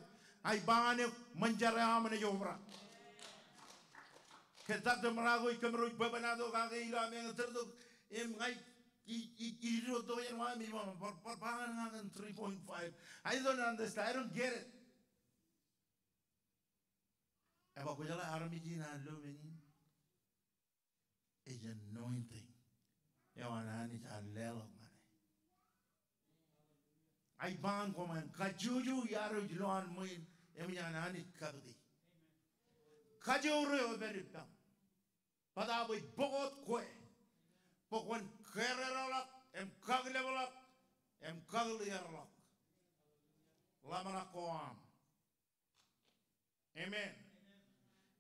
ij ba ñan eok ṃōn jar eo aṃ naaj obrak. Ke Doctor Murako ej kōmro ej bwebwenato kake ilo ameañ tōrtok im ña ij, ij, ij, ij itok iien wa im ij ba, bar, bar ba ñan ña kōn three point five. I don't understand. I don't get it. Ej ba kwōjeḷā armej in an lo men in. Ej anointing eo an Anij ear leḷọk ñan e. Ij ba ñan koṃ, kajjojo iaad eo ej ilowaan ṃwiin eṃōj an Anij kapiti. Kajoor eo ej pād ippaṃ. Bōtaab ej bōk wōt kwe bwe kwōn kōrererḷọk im kakilōkḷọk im kakilierḷọk ḷōmṇak ko aṃ. Amen.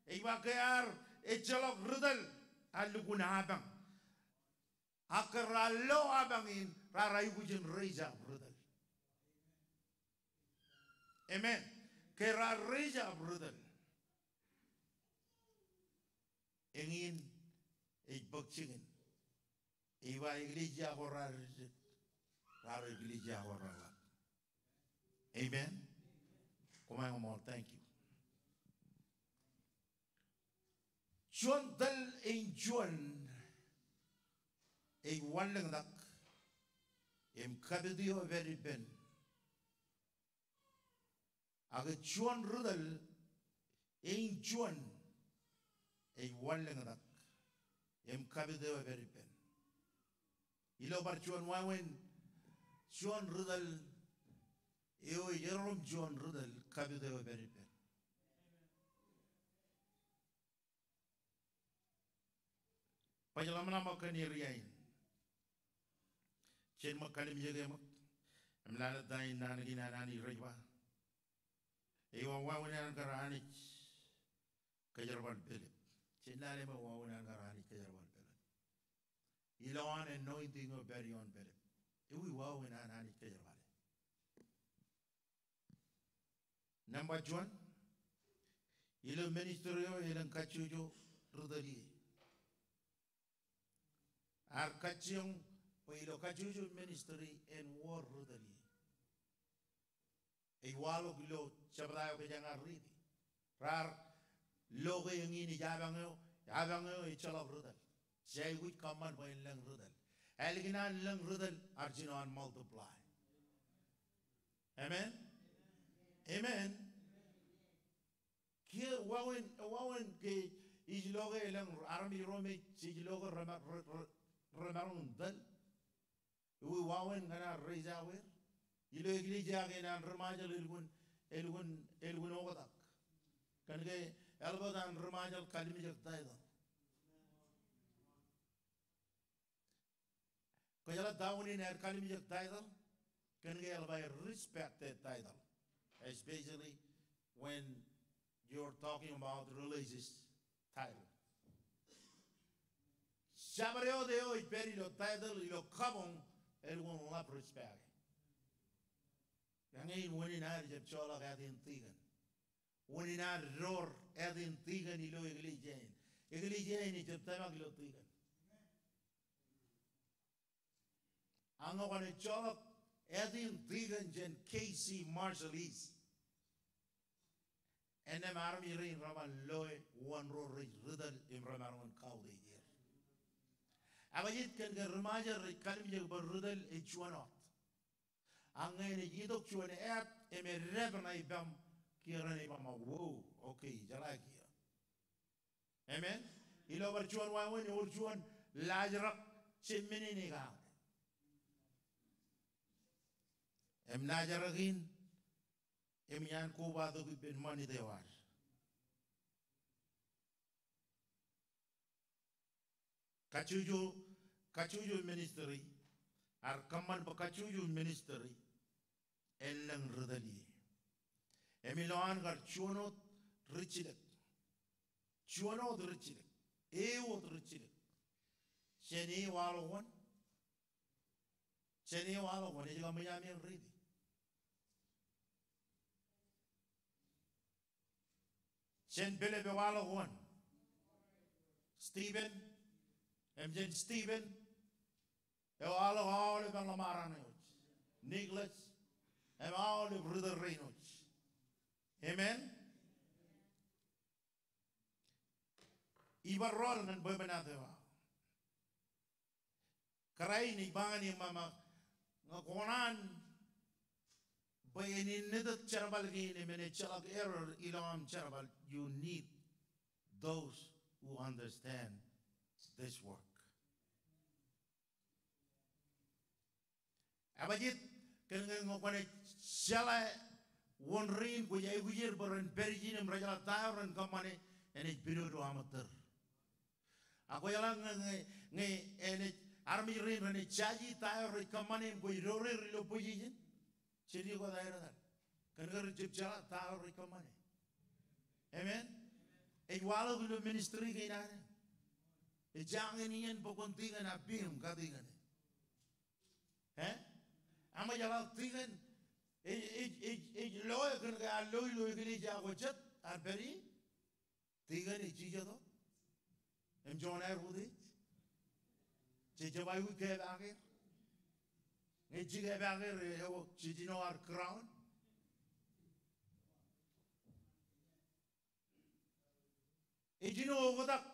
Ej ba ke ear ejjeḷọk ri tōl, ear lukkuun apañ. Ak ke raar lo apañ in, raar aikuj in raise up ri tōl. Amen. Ke raar raise up ri tōl, eñin ej bōk jikin. Ej ba eklejia ko raar ejjek, raar eklejia ko reḷap. Amen. Koṃ ṃool, thank you. Juon tōl eo juon ej wanlōñtak im kapit eo epād ippān. Ak juon ri tōl eo juon ej wanlōñtak im kapit eo epād ippān. Ilo bar juon wāween, juon ri tōl eo ej erom juon ri tōl kapit eo epād ippān. Baj ḷōmṇak ṃōk kōn area in. Jen ṃōk kalimjeke ṃōk im lale ta in naan kein an Anij rej ba. Ej wāween an kar Anij kōjerbal Pilip. Jen lale ṃōk wāween an kar Anij kōjerbal Pilip. Ilowaan anointing eo pād ioon Pilip. Ewi wāween an Anij kōjerbale? Nōṃba juon, ilo ministry eo elōñ kajjojo ri tōl ie. Ear kajjioñ bwe ilo kajjojo ministry en wōr ritōl ie. Ej waḷọk ilo jebta eo kōjeañ ar riiti. Raar lo ke eñin ej apañ eo, apañ eo ejjeḷọk ritōl. Jej aikuj kōṃṃan bwe en lōñ ritōl. Ālikin an lōñ ritōl, ear jino an multiply. Amen. Amen. Kiiō wāween, wāween ke ij lo ke elōñ armej ro me jej lo ke rema-, re-, re-, remaroñ in tōl. Ewi wāween ñan ad raise awareness? Ilo eklejia kein an ri-Ṃajeḷ elukkuun, elukkuun, elukkuun oktak. Kōn ke eḷap an ri-Ṃajeḷ kalimjek title. Kwōjeḷā ta unin aer kalimjek title? Kōn ke eḷap aer respect e title. Especially when you're talking about religious title. Jabdewōt eo ej pād ilo title, ilo kabuñ, elukkuun ḷap respect e. Eñin unin ad jab joḷọk āt in tikōn. Unin ad door āt in tikōn ilo eklejia in. Eklejia in ejab tōmak ilo tikōn. Ak ñe kwōnaaj joḷọk āt in tikōn jān K C Marshallese, innām armej rein reban loe wōn ro rej ritōl im remaroñ in kautiej er. Ak ej kōn ke ri-Ṃajeḷ rej kalimjek bwe ritōl ej juon wōt. Ak ñe enaaj itok juon āt im edep ṇa ippaṃ, kiiō renaaj ba, wow, okay, jeḷā kiiō. Amen. Ilo bar juon wāween ewōr juon laajrak jemān in ikake. Im laajrak in, im iaan kobatok ippān ṃanit eo ad. Kajjojo, kajjojo ministry, ear kōṃṃan bwe kajjojo ministry en lōñ ritōl ie. Im ilowaan kar juon wōt rijjilōk. Juon wōt rijjilōk. Ewi wōt rijjilōk? Jān ewi waḷọk wōn? Jān ewi waḷọk wōn? Ej kab ṃōj ami riiti. Jān Pilip ewaḷọk wōn? Stephen. Im jān Stephen ewaḷọk aolep eḷap eo an eo. Nicholas. Im aolep ritōl rein eo. Amen. Ibar rọọl ñan bwebwenato eo aō. Kōrā in ej ba ñan eṃṃan, ñe kōṇaan bwe en innām jerbal kein im en ejjeḷọk error ilo aṃ jerbal, you need those who understand this work. Ebajeet, kōn ke ñe kwōnaaj jeḷā wōn rein kwōj aikuj er bwe ren pād ijin im rejeḷā ta eo ren kōṃṃane, enaaj pidodo aṃ ettōr. Ak kwōjeḷā ñe, ñe, ñe enaaj armej rein renaaj jaje ta eo rej kōṃṃane im kwōj door er ilo position, jidikot aer etal. Kōn ke rejjab jeḷā ta eo rej kōṃṃane. Amen. Ej waḷọk ilo ministry kein ad. Ej jañin iien bwe kwōn tikōn ak piim katikōne. E? Eṃōj ḷọk tikōn ej, ej, ej, ej loe kōn ke ear lo ilo eklejia ko jet, ear pād ie. Tikōn ej jijet wōt. Im juon aer utiej. Jej jab aikuj kepaak er. Ñe jej kepaak er, ewi, jej jino ad crown. Ej jino oktak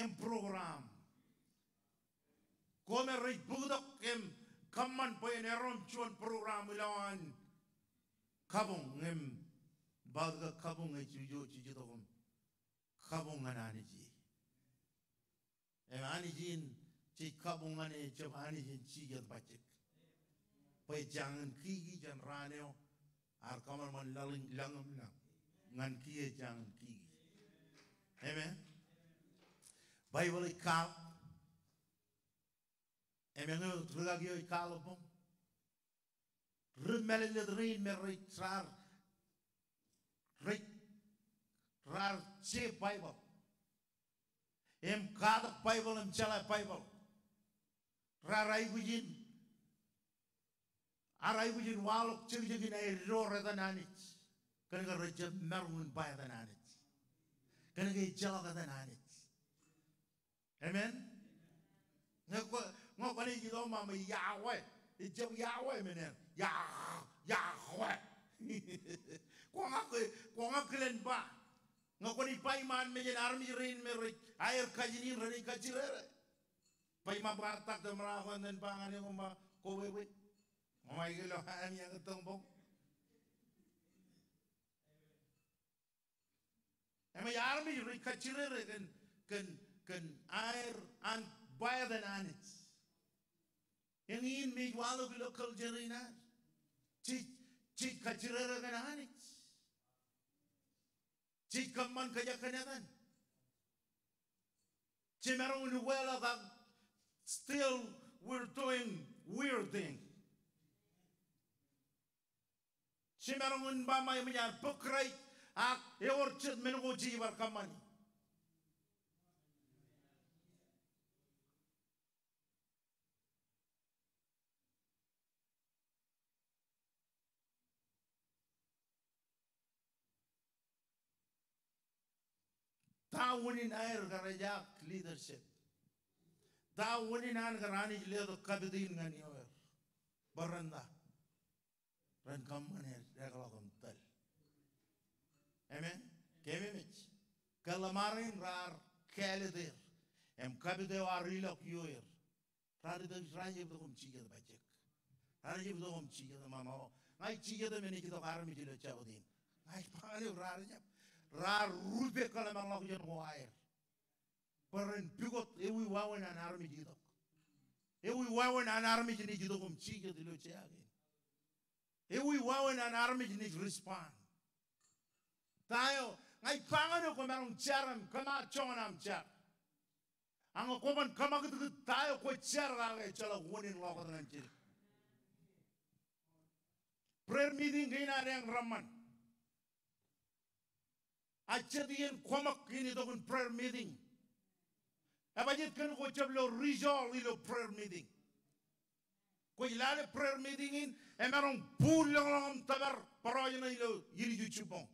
im program. Koṃ rej bōktok im kōṃṃan bwe en erom juon program ilowaan kabuñ im ba ke kabuñ ej jijet, jijet wōt im kabuñ ñan Anij e. Im Anij in jej kabuñ ñan e ejjab Anij in jijet bajjek. Bwe jañin kiki jān raan eo ear kōṃanṃan laḷ in, lañ im lañ ñan kiiō jañin kiki. Amen. Baibōḷ ej kaḷ. Im eñeo rūkaki eo ej kaḷọk bōm. Ri mālōtlōt rein me rej raar, rej raar je Baibōḷ im katak Baibōḷ im jeḷā Baibōḷ, raar aikuj in, ear aikuj in waḷọk jekjekin aer door etan Anij. Kōn ke rejjab maroñ in ba etan Anij. Kōn ke ejjeḷọk etan Anij. Amen. Ñe kwō, ñe kwōnaaj itok im ba Yahweh. Ejjab Yahweh men eṇ. Yah-, Yahweh. Kwō ña ke, kwō ña kilen ba. Ñe kwōnaaj ba iṃaan mejān armej rein me rej aer kajin in renaaj kajjirere. Ba iṃaan bar tak te ṃōra ko en ba ñan eok im ba kwō bwebwe. Ṃae ke lo an iaan ke tōñbọñ. Im ej armej rej kajjirere kōn, kōn, kōn aer an bwāāt an Anij. Eñin me ej waḷọk ilo culture in ad. Jej, jej kajjirere kōn Anij. Jej kōṃṃan kōjak kōn etan. Jemaroñ in ukeḷọk ak still we're doing weird thing. Jemaroñ in ba ṃae eṃōj an bōk Kraist ak ewōr jet men ko jej bar kōṃṃani. Ta unin aer kar ejaak leadership? Ta unin an kar Anij letok kapit in ñan ioer? Bwe ren ta? Ren kōṃṃane dekḷọk im tōl. Amen. Kememej. Ke ḷōṃarein raar kāālōt er im kapit eo ar ilọk ioer. Raar itok, raar jab itok im jijet bajjek. Raar jab itok im jijet im ba, o, ña ij jijet im enaaj itok armej ilo Jabōt in. Ña ij ba ñan eok, raar jab. Raar rupe kōḷmānḷọkjeṇ ko aer. Bwe ren pukot ewi wāween an armej itok. Ewi wāween an armej enaaj itok im jijet ilo jea kein. Ewi wāween an armej enaaj respond. Ta eo, ña ij ba ñan eok kwōmaroñ jar im kōmaat joñan aṃ jar. Ak ñe kwōban kōṃakūtkūt ta eo kwōj jar kake ejjeḷọk unin ḷọkot ñan jidik. Prayer meeting kein ad eañ reṃṃan. A jet iien kōṃak in itok in prayer meeting. Ebajeet kōn kwōj jab lo result ilo prayer meeting. Kwōj lale prayer meeting in, emaroñ buul ḷọkḷọk im tōpar bōrọjṇọ ilo ilju jibboñ.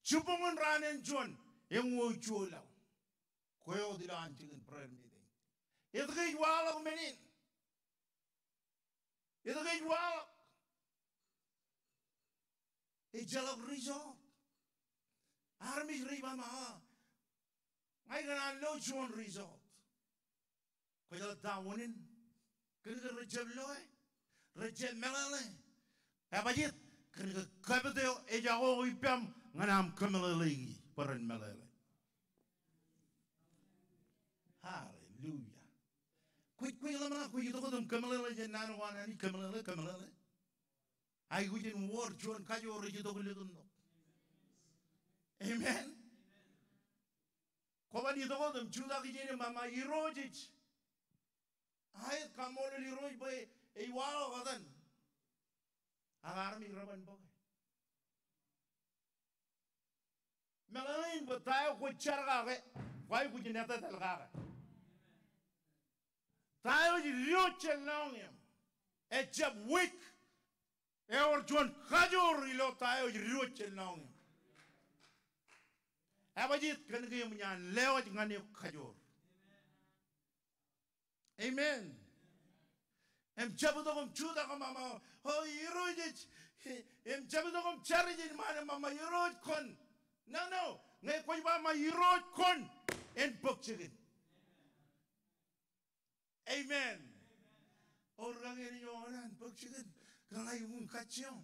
Jibboñ in raan in juon, eñin eo ej juon laḷ. Kwe wōt ilo an jikin prayer meeting. Etke ej waḷọk men in? Etke ej waḷọk? Ejjeḷọk result. Armej rej ba ṃae, o, ña ikōṇaan lo juon result. Kwōjeḷā ta unin? Kōn ke rejjab loe, rejjab meḷeḷe. Ebajeet? Kōn ke kapit eo ejako ippaṃ ñan aṃ kōmeḷeḷeiki bwe ren meḷeḷe. Hallelujah. Kwōj, kwōj ḷōmṇak kwōj itok wōt im kōmeḷeḷe jān naan ko an Anij, kōmeḷeḷe, kōmeḷeḷe. Aikuj in wōr juon kajoor ej itok ilikin tok. Amen. Kwōban itok wōt im jutak ijeṇ im ba ṃae Irooj ej. Aet, kaṃṃoolol Irooj bwe ej waḷọk etan. Ak armej reban bōke. Meḷeḷein bwe ta eo kwōj jar kake, kwaikuj in etetal kake. Ta eo ej diwōj jān lọñiṃ ejjab weak. Ewōr juon kajoor ilo ta eo ej diwōj jān lọñiṃ. Ebajeet? Kōn ke eṃōj an lewōj ñan eok kajoor. Amen. Im jab itok im jutak im ba ṃae, o, Irooj ej, im jab itok im jar ijin ṃaan im ba ṃae Irooj kwōn. No, no. Ñe kwōj ba ṃae Irooj kwōn, en bōk jikin. Amen. O, ri kaki, enaaj wōr an bōk jikin? Kōn ña ij wūn kajjioñ.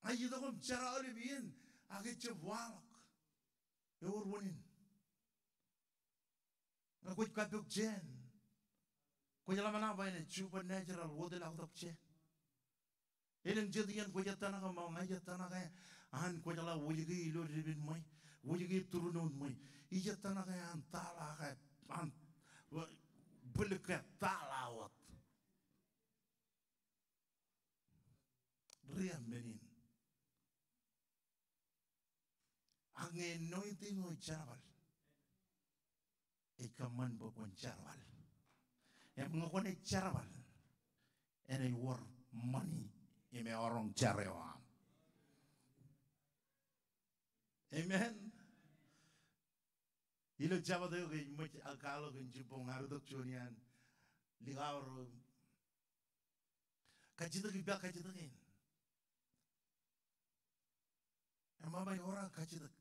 Ña ij itok im jar aolep iien ak ejjab waḷọk. Ewōr unin. Ñe kwōj kappok jān, kwōj ḷōmṇak ba enaaj supernatural wōtlọk tok jān. Elōñ jet iien kwōj ettōṇake ṃōk, ña ij ettōṇake an kwōjeḷā wōjke ilo depin ṃwe, wōjke turnoon ṃwe. Ij ettōṇake an taḷa ke, an bōlōk ke taḷa wōt. Ria men in. Ak ñe anointing eo ej jerbal, ej kōṃṃan bwe kwōn jerbal. Im ñe kwōnaaj jerbal, enaaj wōr ṃani im eọroñ jar eo aṃ. Amen. Ilo Jabōt eo ke ej ṃōj aō kwaḷọk kōn jibboñ, ear itok juon iaan likao ro. Kajjitōk ippa kajjitōk in. Eṃṃan ewōr aō kajjitōk.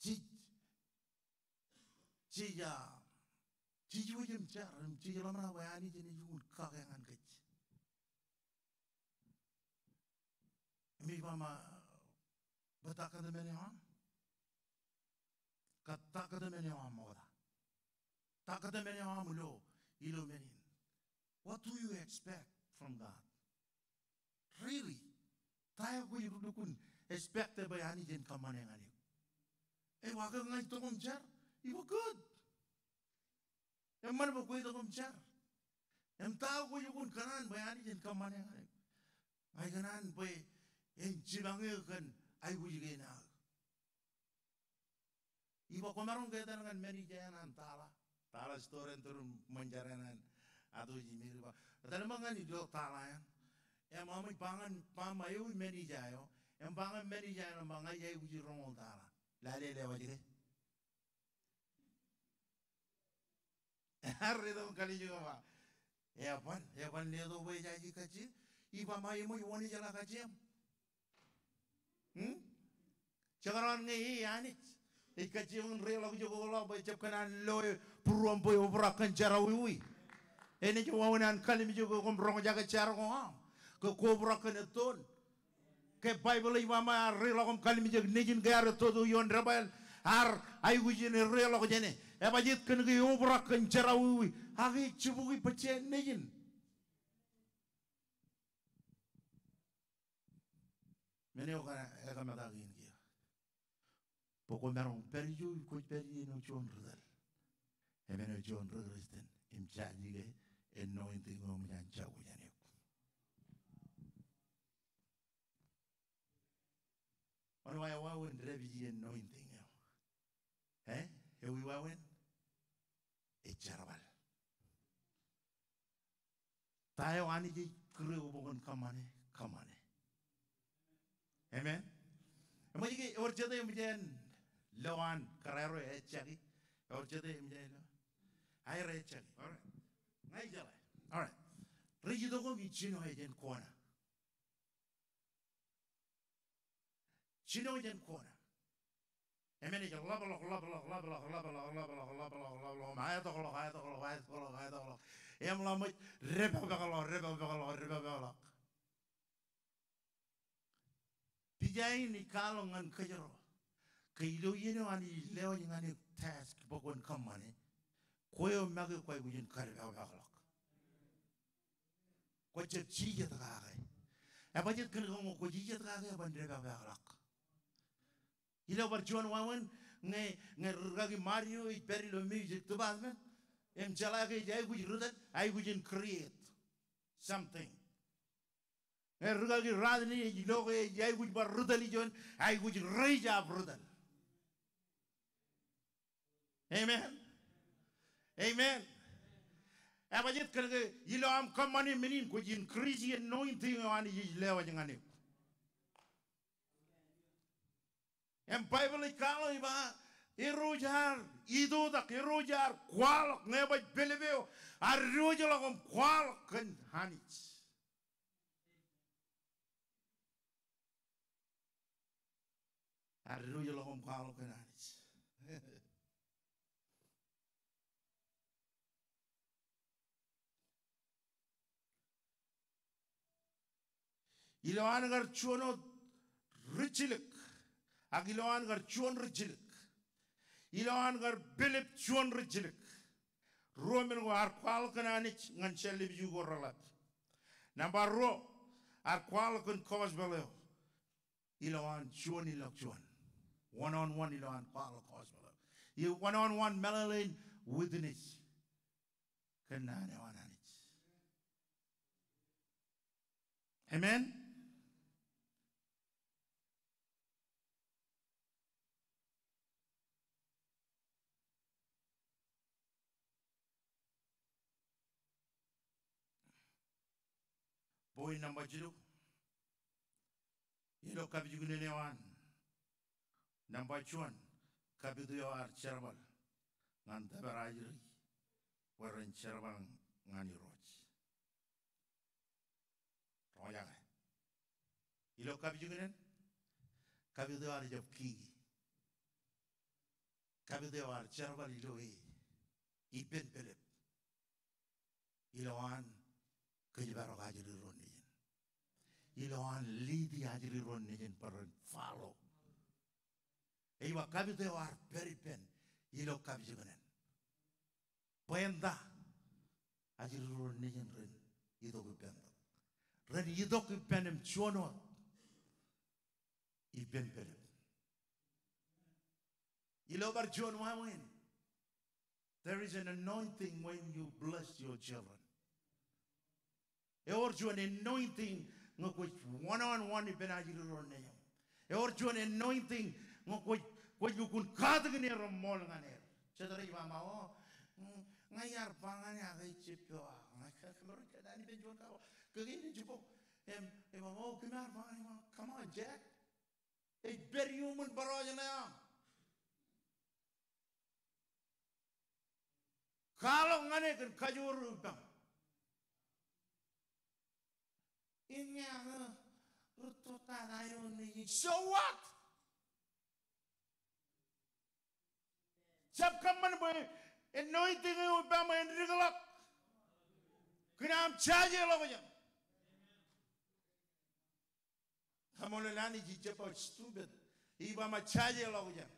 Jej, jej, ah, jej wōj im jar, im jej ḷōmṇak bwe Anij enaaj lukkuun kake ñan kōj. Im ej ba, bwe ta kōtmāne eo aṃ? Kōn ta kōtmāne eo aṃ ṃokta? Ta kōtmāne eo aṃ ilo, ilo men in? What do you expect from God? Really? Ta eo kwōj lukkuun expect e bwe Anij en kōṃṃane ñan eok? Ej ba ke ña ij itok im jar, ij ba good. Eṃṃan bwe kwōj itok im jar. Im ta eo kwōj lukkuun kōṇaan bwe Anij en kōṃṃane ñan eok? Ña ikōṇaan bwe en jipañ eō kōn aikuj kein aō. Ij ba kwōmaroñ ke etal ñan manager eo an tala. Tala store eo, tūrun ṃōn jar eo an ato ej miri ba, etal ṃōk ñan ilo tala eo an. Im aṃ ej ba ñan, ba ṃae ewi manager eo. Im ba ñan manager eo an ba ña ij aikuj roñoul tala. Lale lewōj ke? Ear itok im kallimjek im ba, eban, eban letok bwe ejaje kajjien. Ij ba ṃae eṃōj wōn ej jeḷā kajjien. Hmm? Jekdọọn ñe e Anij ej kajjien in reiḷọk ijo ke ḷọk bwe ejab kōṇaan lo e būruōm bwe obrak kōn jerọwiwi. Enaaj wāween an kallimjek eok im roñjake jar ko aṃ ke kwō obrak kōn ettoon. Ke Baibōḷ ej ba ṃae ear reiḷọk im kallimjek nejin ke ear ettoto ioon debwāāl, ear aikuj in reiḷọk jāne. Ebajeet kōn ke eobrak kōn jerọwiwi, ak ej jibukwi bajjāān nejin. Men eo kaṇe ekōmetak in kiiō. Bwe kwōmaroñ pād ijo kwōj pād iien eo juon ri tōl. Im men eo juon ri Kristian im jaje ke anointing eo eṃōj an jako jān eok. Wōn wāween dāpij iien anointing eo? Eh? Ewi wāween? Ej jerbal. Ta eo Anij ej kūr eok bwe kwōn kōṃṃane, kōṃṃane. Amen. Eṃōj ke, ewōr jete eṃōj en lo an kōrā ro ejjaki? Ewōr jete eṃōj en lo? Aer ejjaki. All right. Ña ijeḷā. All right. Rej itok im ij jino jān kona. Jino jān kona. Im enaaj ḷapḷọk, ḷapḷọk, ḷapḷọk, ḷapḷọk, ḷapḷọk, ḷapḷọk, ḷapḷọk, ḷapḷọk, im aetokḷọk, aetokḷọk, aetokḷọk, aetokḷọk. Im ḷak ṃōj, depakpakḷọk, depakpakḷọk, depakpakḷọk. Pija in ij kwaḷọk ñan kōjro. Ke ilo iien eo Anij ej lewōj ñan eok task bwe kwōn kōṃṃane, kwe eo make kwaikuj in kadepakpakḷọk. Kwōjab jijet kake. Ebajeet kōn ke ñe kwōj jijet kake eban depakpakḷọk. Ilo bar juon wāween ñe, ñe rikaki Mario ej pād ilo music department, im jeḷā ke ej aikuj ri tōl, aikuj in create something. Ñe rikaki Rodney ej lo ke ej aikuj bar ri tōl ijo, aikuj raise up ri tōl. Amen. Amen. Ebajeet kōn ke ilo aṃ kōṃṃane men in kwōj increase e anointing eo Anij ej lewōj ñan eok. Im Baibōḷ ej kwaḷọk ej ba, Irooj ear itoitak, Irooj ear kwaḷọk, ñe baj pelep eo, ear diwōjḷọk im kwaḷọk kōn Anij. Ear diwōjḷọk im kwaḷọk kōn Anij. Ilowaan kar juon wōt rijjilōk, ak ilowaan kar juon rijjilōk. Ilowaan kar pelep juon rijjilōk. Ruo men ko ear kwaḷọk kōn Anij ñan jān lepiju ko reḷap. Nōṃba ruo, ear kwaḷọk kōn gospel eo. Ilowaan juon ilọk juon. One on one ilowaan kwaḷọk gospel eo. Ij one on one meḷeḷein witness kōn naan eo an Anij. Amen. Point nōṃba jilu. Ilo kapijuknen eo an Nōṃba juon, kapit eo ear jerbal ñan tōpar ajri bwe ren jerbal ñan Irooj. Roñjake. Ilo kapijuknen, kapit eo ear jab kiki. Kapit eo ear jerbal ilo e, ippān pelep. Ilowaan kōjparok ajri ro nejin. Ilowaan lead ajri ro nejin bwe ren follow. Ej ba kapit eo ear pād ippān ilo kapijuknen. Bwe en ta, ajri ro nejin ren itok ippān tok. Ren itok ippān im juon wōt ippān pelep. Ilo bar juon wāween, there is an anointing when you bless your children. Ewōr juon anointing ñe kwōj one on one ippān ajri ro nejin. Ewōr juon anointing ñe kwōj, kwōj lukkuun katakin er im ṃool ñan er. Jet rej ba, "Ṃae, o, mm, ña iar ba ñan e ak ejjab pewa." Ña ij kōmro jet an ippān juon kabo. Kōkein ej jibbo. Im, ej ba, "O, kōm ar ba ñan e, come on, Jack." Ej pād iuṃwin bōrọjḷọk eo aṃ. Kwaḷọk ñan e kōn kajoor eo ippaṃ. Inge ak rūtto tata eo nejin. So what? Jab kōṃṃan bwe anointing eo ippaṃ en dikḷọk kōn aṃ jajeḷọkjeṇ. Kaṃṃoolol Anij, ij jab ba stupid. Ij ba aṃ jajeḷọkjeṇ.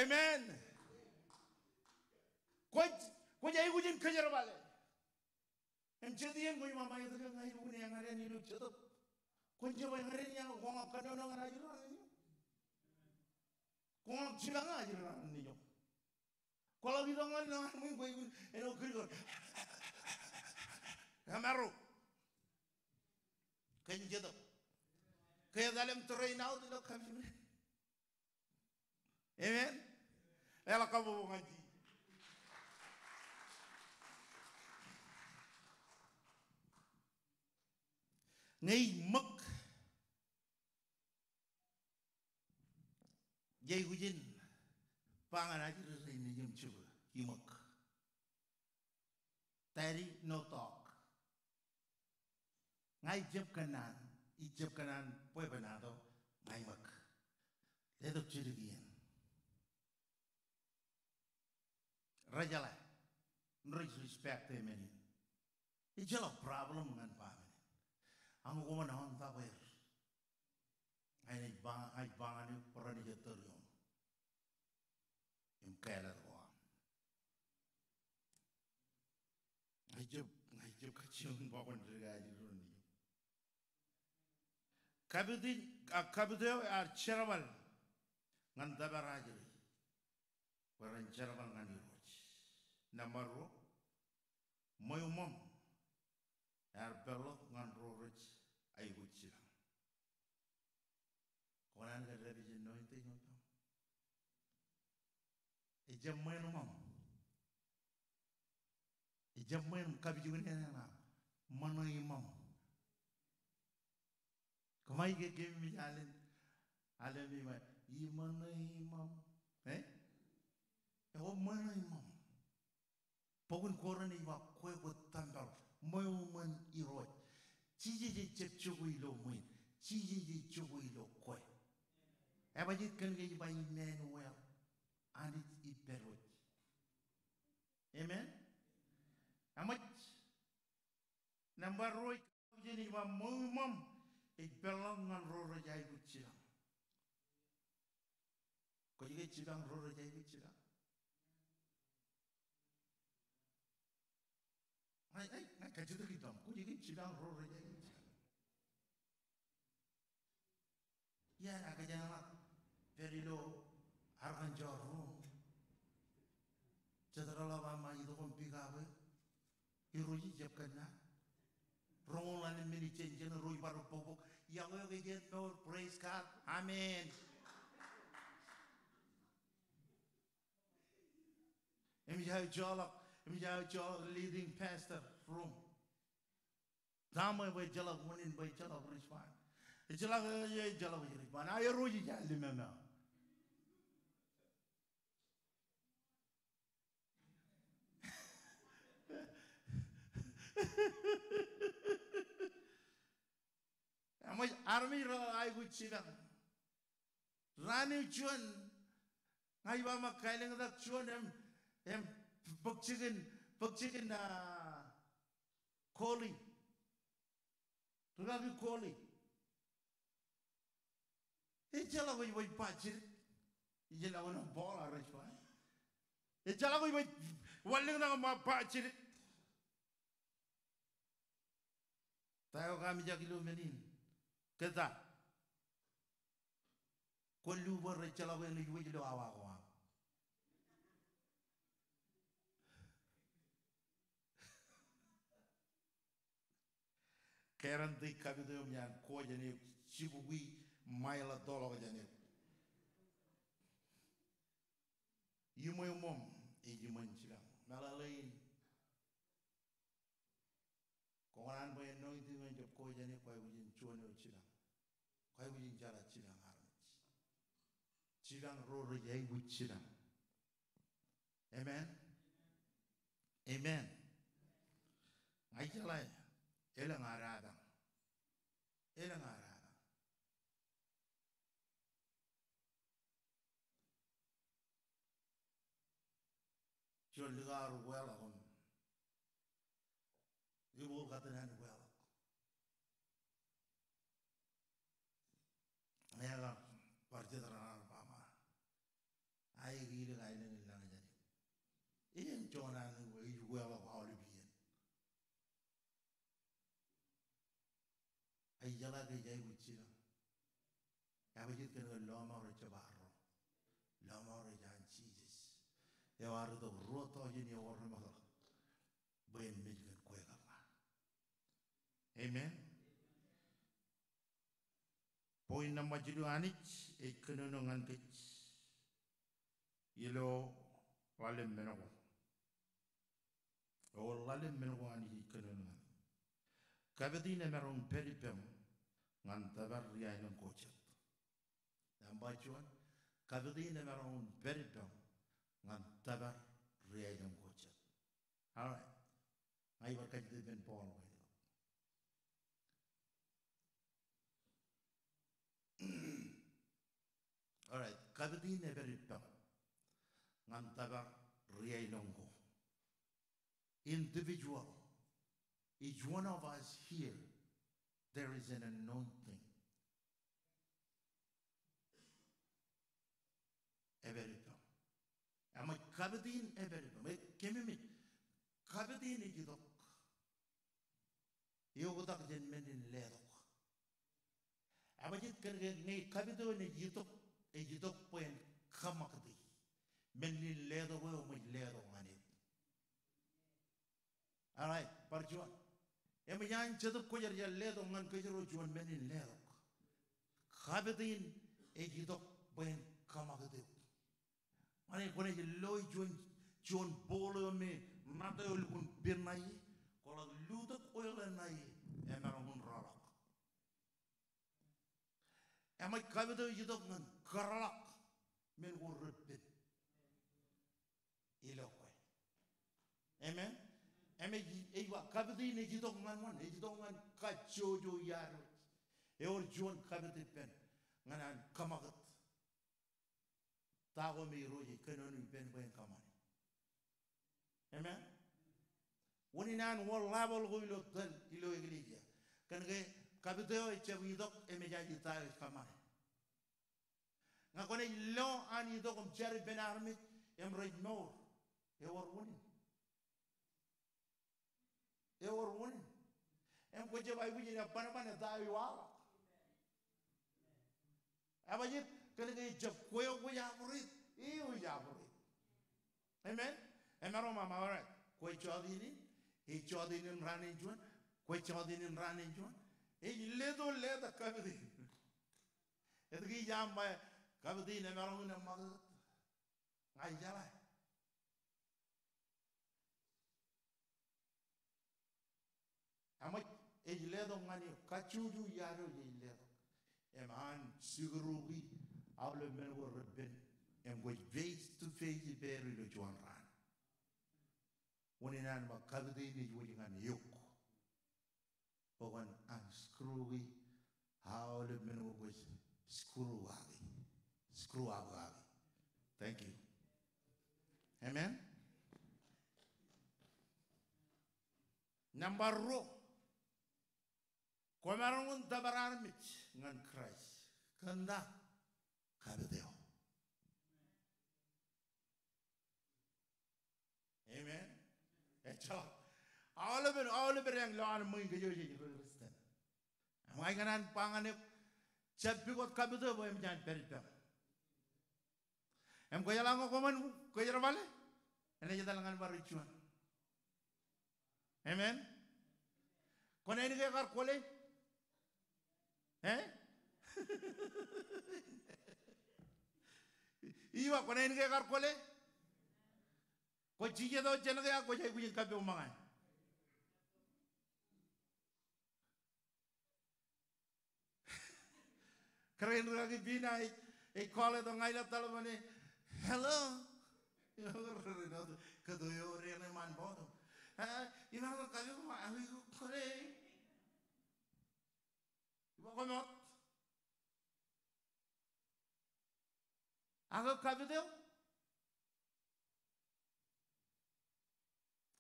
Amen. Kwōj, kwōj aikuj in kōjerbale. Im jet iien kwōj ba, "Ṃae, etke ña ilukkuun eñeden ilo Jetōb?" Kwōn jab eñeden ia, kwō ña kōnono ñan ajri ro nejin. Kwō ña jipañ ajri ro nejin. Kwō ḷak itok ñan lowaan ṃwiin, kwōj aikuj in āinwōt kūrkūr. Kōmaro. Kōn Jetōb. Ke etal im train out ilo kapijuknen. Amen. Eḷak kabbokbok ñan Jisōs. Ñe ij ṃōk, jej aikuj in ba ñan ajri rein nejin im jibwe, iṃōk. Daddy, no talk. Ña ij jab kōnnaan, ij jab kōnnaan bwebwenato, ña iṃōk. Letok jidik iien. Rejeḷā, rej respect e men in. Ejjeḷọk problem ñan ba men in. Ak kwō ṃōṇōṇō tok er. Ña ij ba, ña ij ba ñan eok bwe renaaj ettōr iuṃ im kāālōt ko aṃ. Ña ij jab, ña ij jab kajjioñ ba kwōn dikajri ro nejin. Kapit in, a, kapit eo ear jerbal ñan tōpar ajri bwe ren jerbal ñan Irooj. Nōṃba ruo, ṃweo ṃōṃ ear peḷḷọk ñan ro rej aikuj jipañ. Kwō naan kōn dāpij anointing eo ippaṃ? Ejjab ṃweo ṃōṃ. Ejjab ṃweo ṃōṃ, kapijuknen eṇ, ṃōṇō iṃōṃ. Kōmij ke kōmij alen, alen iṃō, iṃōṇō iṃōṃ. Eh? Ewōr ṃōṇō iṃōṃ. Bok in Korint ej ba kwe kwō tempel, ṃweo ṃōn Irooj. Jisōs ejjab jokwe ilo ṃwiin, Jisōs ej jokwe ilo kwe. Ebajjeet kōn ke ej ba Emmanuel, Anij ipparooj. Amen. Eṃōj. Nōṃba ruo, ej ba ṃweo ṃōṃ ej peḷḷọk ñan ro rej aikuj jipañ. Kwōj ke jipañ ro rej aikuj jipañ? Ña, ña, ña kajjitōk ippaṃ. Kwōj ke jipañ ro rej aikuj jipañ? Iar kōjeañ ḷọk pād ilo Arkansas ro. Jet reḷap aṃ itok im pick up e. Irooj ejjab kōnnaan. Roñoul ḷalem minit jān jeṇe ro ij bar bōkbōk. Iọkwe, iọkwe, jen mour, praise God. Amen. Im ij aō joḷọk, im ij aō joḷọk leading pastor room. Ta ṃweo bwe ejjeḷọk wūnin, bwe ejjeḷọk respond? Ejjeḷọk, ejjeḷọk ej ri ban, a, Irooj ej āllimem eo. Eṃōj armej ro aikuj jipañ. Raan eo juon, ña ij ba ṃōk kaelōñtak juon im, im bōk jikin, bōk jikin, ah, koli. Rikaki koli. Ejjeḷọk ej baj jidik. Ejjeḷọk ej baj jidik. Ejjeḷọk ej baj wanlōñtak im ba jidik. Ta eo kaamijak ilo men in? Kōta. Kwōn lubōd ejjeḷọk eṇ ej wōj ilo awa ko aṃ. Guarantee kapit eo eṃōj an ko jān eok, jibukwi mail ḷọk jān eok. Iṃweo ṃōṃ ej iṃōn jipañ. Meḷeḷe in. Kwō kōṇaan bwe anointing eo en jab ko jān eok, kwaikuj in juon eo jipañ. Kwaikuj in jeḷā jipañ armej. Jipañ ro rej aikuj jipañ. Amen. Amen. Ña ij jeḷā elōñ ad apañ. Elōñ ad apañ. Juon likao rej weḷọk im ibukwi katten an weḷọk. Ñe ekar bar jet raar ba ṃōṇe, aekilik aelōñ in lañjani. Iien juon an ej weḷọk aolep iien. Ej jeḷā ke ej aikuj jipañ. Ebajeet kōn ke lọmọọr ejjab arro. Lọmọọr ej an Jisōs. Eo ear itok ruo tọujin iọkwe remootḷọk bwe en mej kōn kwe kab ña. Amen. Point nōṃba jilu, Anij ej kōnono ñan kōj ilo ḷalem men ko. Eo ḷalem men ko Anij ej kōnono ñan. Kapit in emaroñ in pād ippaṃ ñan tōpar ri-aelōñ ko jet. Nōṃba juon, kapit in emaroñ in pād ippaṃ ñan tōpar ri-aelōñ ko jet. All right. Ña ij bar kajjitōk ippān Paul bwe All right, kapit in epād ippaṃ ñan tōpar ri-aelōñ ko. Individual, each one of us here, there is an anointing. Epād ippaṃ. Eṃōj kapit in epād ippaṃ. Ej kememej. Kapit in ej itok eoktak jān men in letok. Ebajeet kōn ke ñe kapit eo en ej itok, ej itok bwe en kōṃakūti men in letok eo eṃōj letok ñan eok. All right, bar juon. Eṃōj an Jetōb Kwōjarjar letok ñan kōjro juon men in letok. Kapit in ej itok bwe en kōṃakūt eok. Ñe kwōnaaj lo juon, juon bowl eo me ṇat eo lukkuun pen ṇa ie, kwōḷak lutōk oil eo ṇa ie, emaroñ in rọọlḷọk. Eṃōj kapit eo ej itok ñan kōrọọlḷọk men ko repen ilo kwe. Amen. Eṃōj, ej ba kapit in ej itok ñan wōn, ej itok ñan kajjojo iaad eo. Ewōr juon kapit ippān ñan an kōṃakūt ta ko me Irooj ej kōnono ippān bwe en kōṃṃane. Amen. Unin an wōr level ko ilo tōl, ilo eklejia. Kōn ke kapit eo ejjab itok, eṃōj aje ta eo ej kōṃṃane. Ñe kwōnaaj lo an itok im jar ippān armej im rej mour, ewōr unin. Ewōr unin. Im kwōjjab aikuj in ebanban ta eo iwaḷọk. Ebajeet kōn ke ejjab kwe eo kwōj operate, eo ej operate. Amen. Emaroñ aṃ, all right. Kwe jọteen in, ej jọteen in raan in juon, kwe jọteen in raan in juon. Ej leto letak kapit in. Etke ij aṃ ba kapit in emaroñ in eṃṃakūt? Ña ij jeḷā. Eṃōj, ej letok ñan eok, kajjojo iaad eo ej letok. Im an sikruki aolep men ko repen im kwōj face to face ippāer ilo juon raan. Unin an ba kapit eo ej wōj ñan eok. Bwe kwōn unscrew-i aolep men ko kwōj screw kaki. Screw up kaki. Thank you. Amen. Nōṃba ruo. Kwōmaroñ in tōpar armej ñan Kraist. Kōn ta? Kapit eo. Amen. Ejjeḷọk. Aolepen, aolepen eañ lowaan ṃōj in kōj eo jej ri-Kristian. Im ña ikōṇaan ba ñan eok, jab pukot kapit eo bwe eṃōj an pād ippaṃ. Im kwōjeḷā ñe kwōṃan kwōjerbale, enaaj etal ñan bar ri juon. Amen. Kwōnaaj ke kar kwōle? Eh? Ij ba kwōnaaj ke kar kwōle? Kwōj jijet wōt jān ke ak kwōj aikuj in kappok ṃōñā. Kōrā in rūkaki Pina ej, ej call e tok ña ilo telephone e. Hello. Kōto eo rein eṃṃan bōd. Ha, imaroñ kappok ṃōñā, ak ij kwōle. Iba koṃ wōt. Ak kapit eo.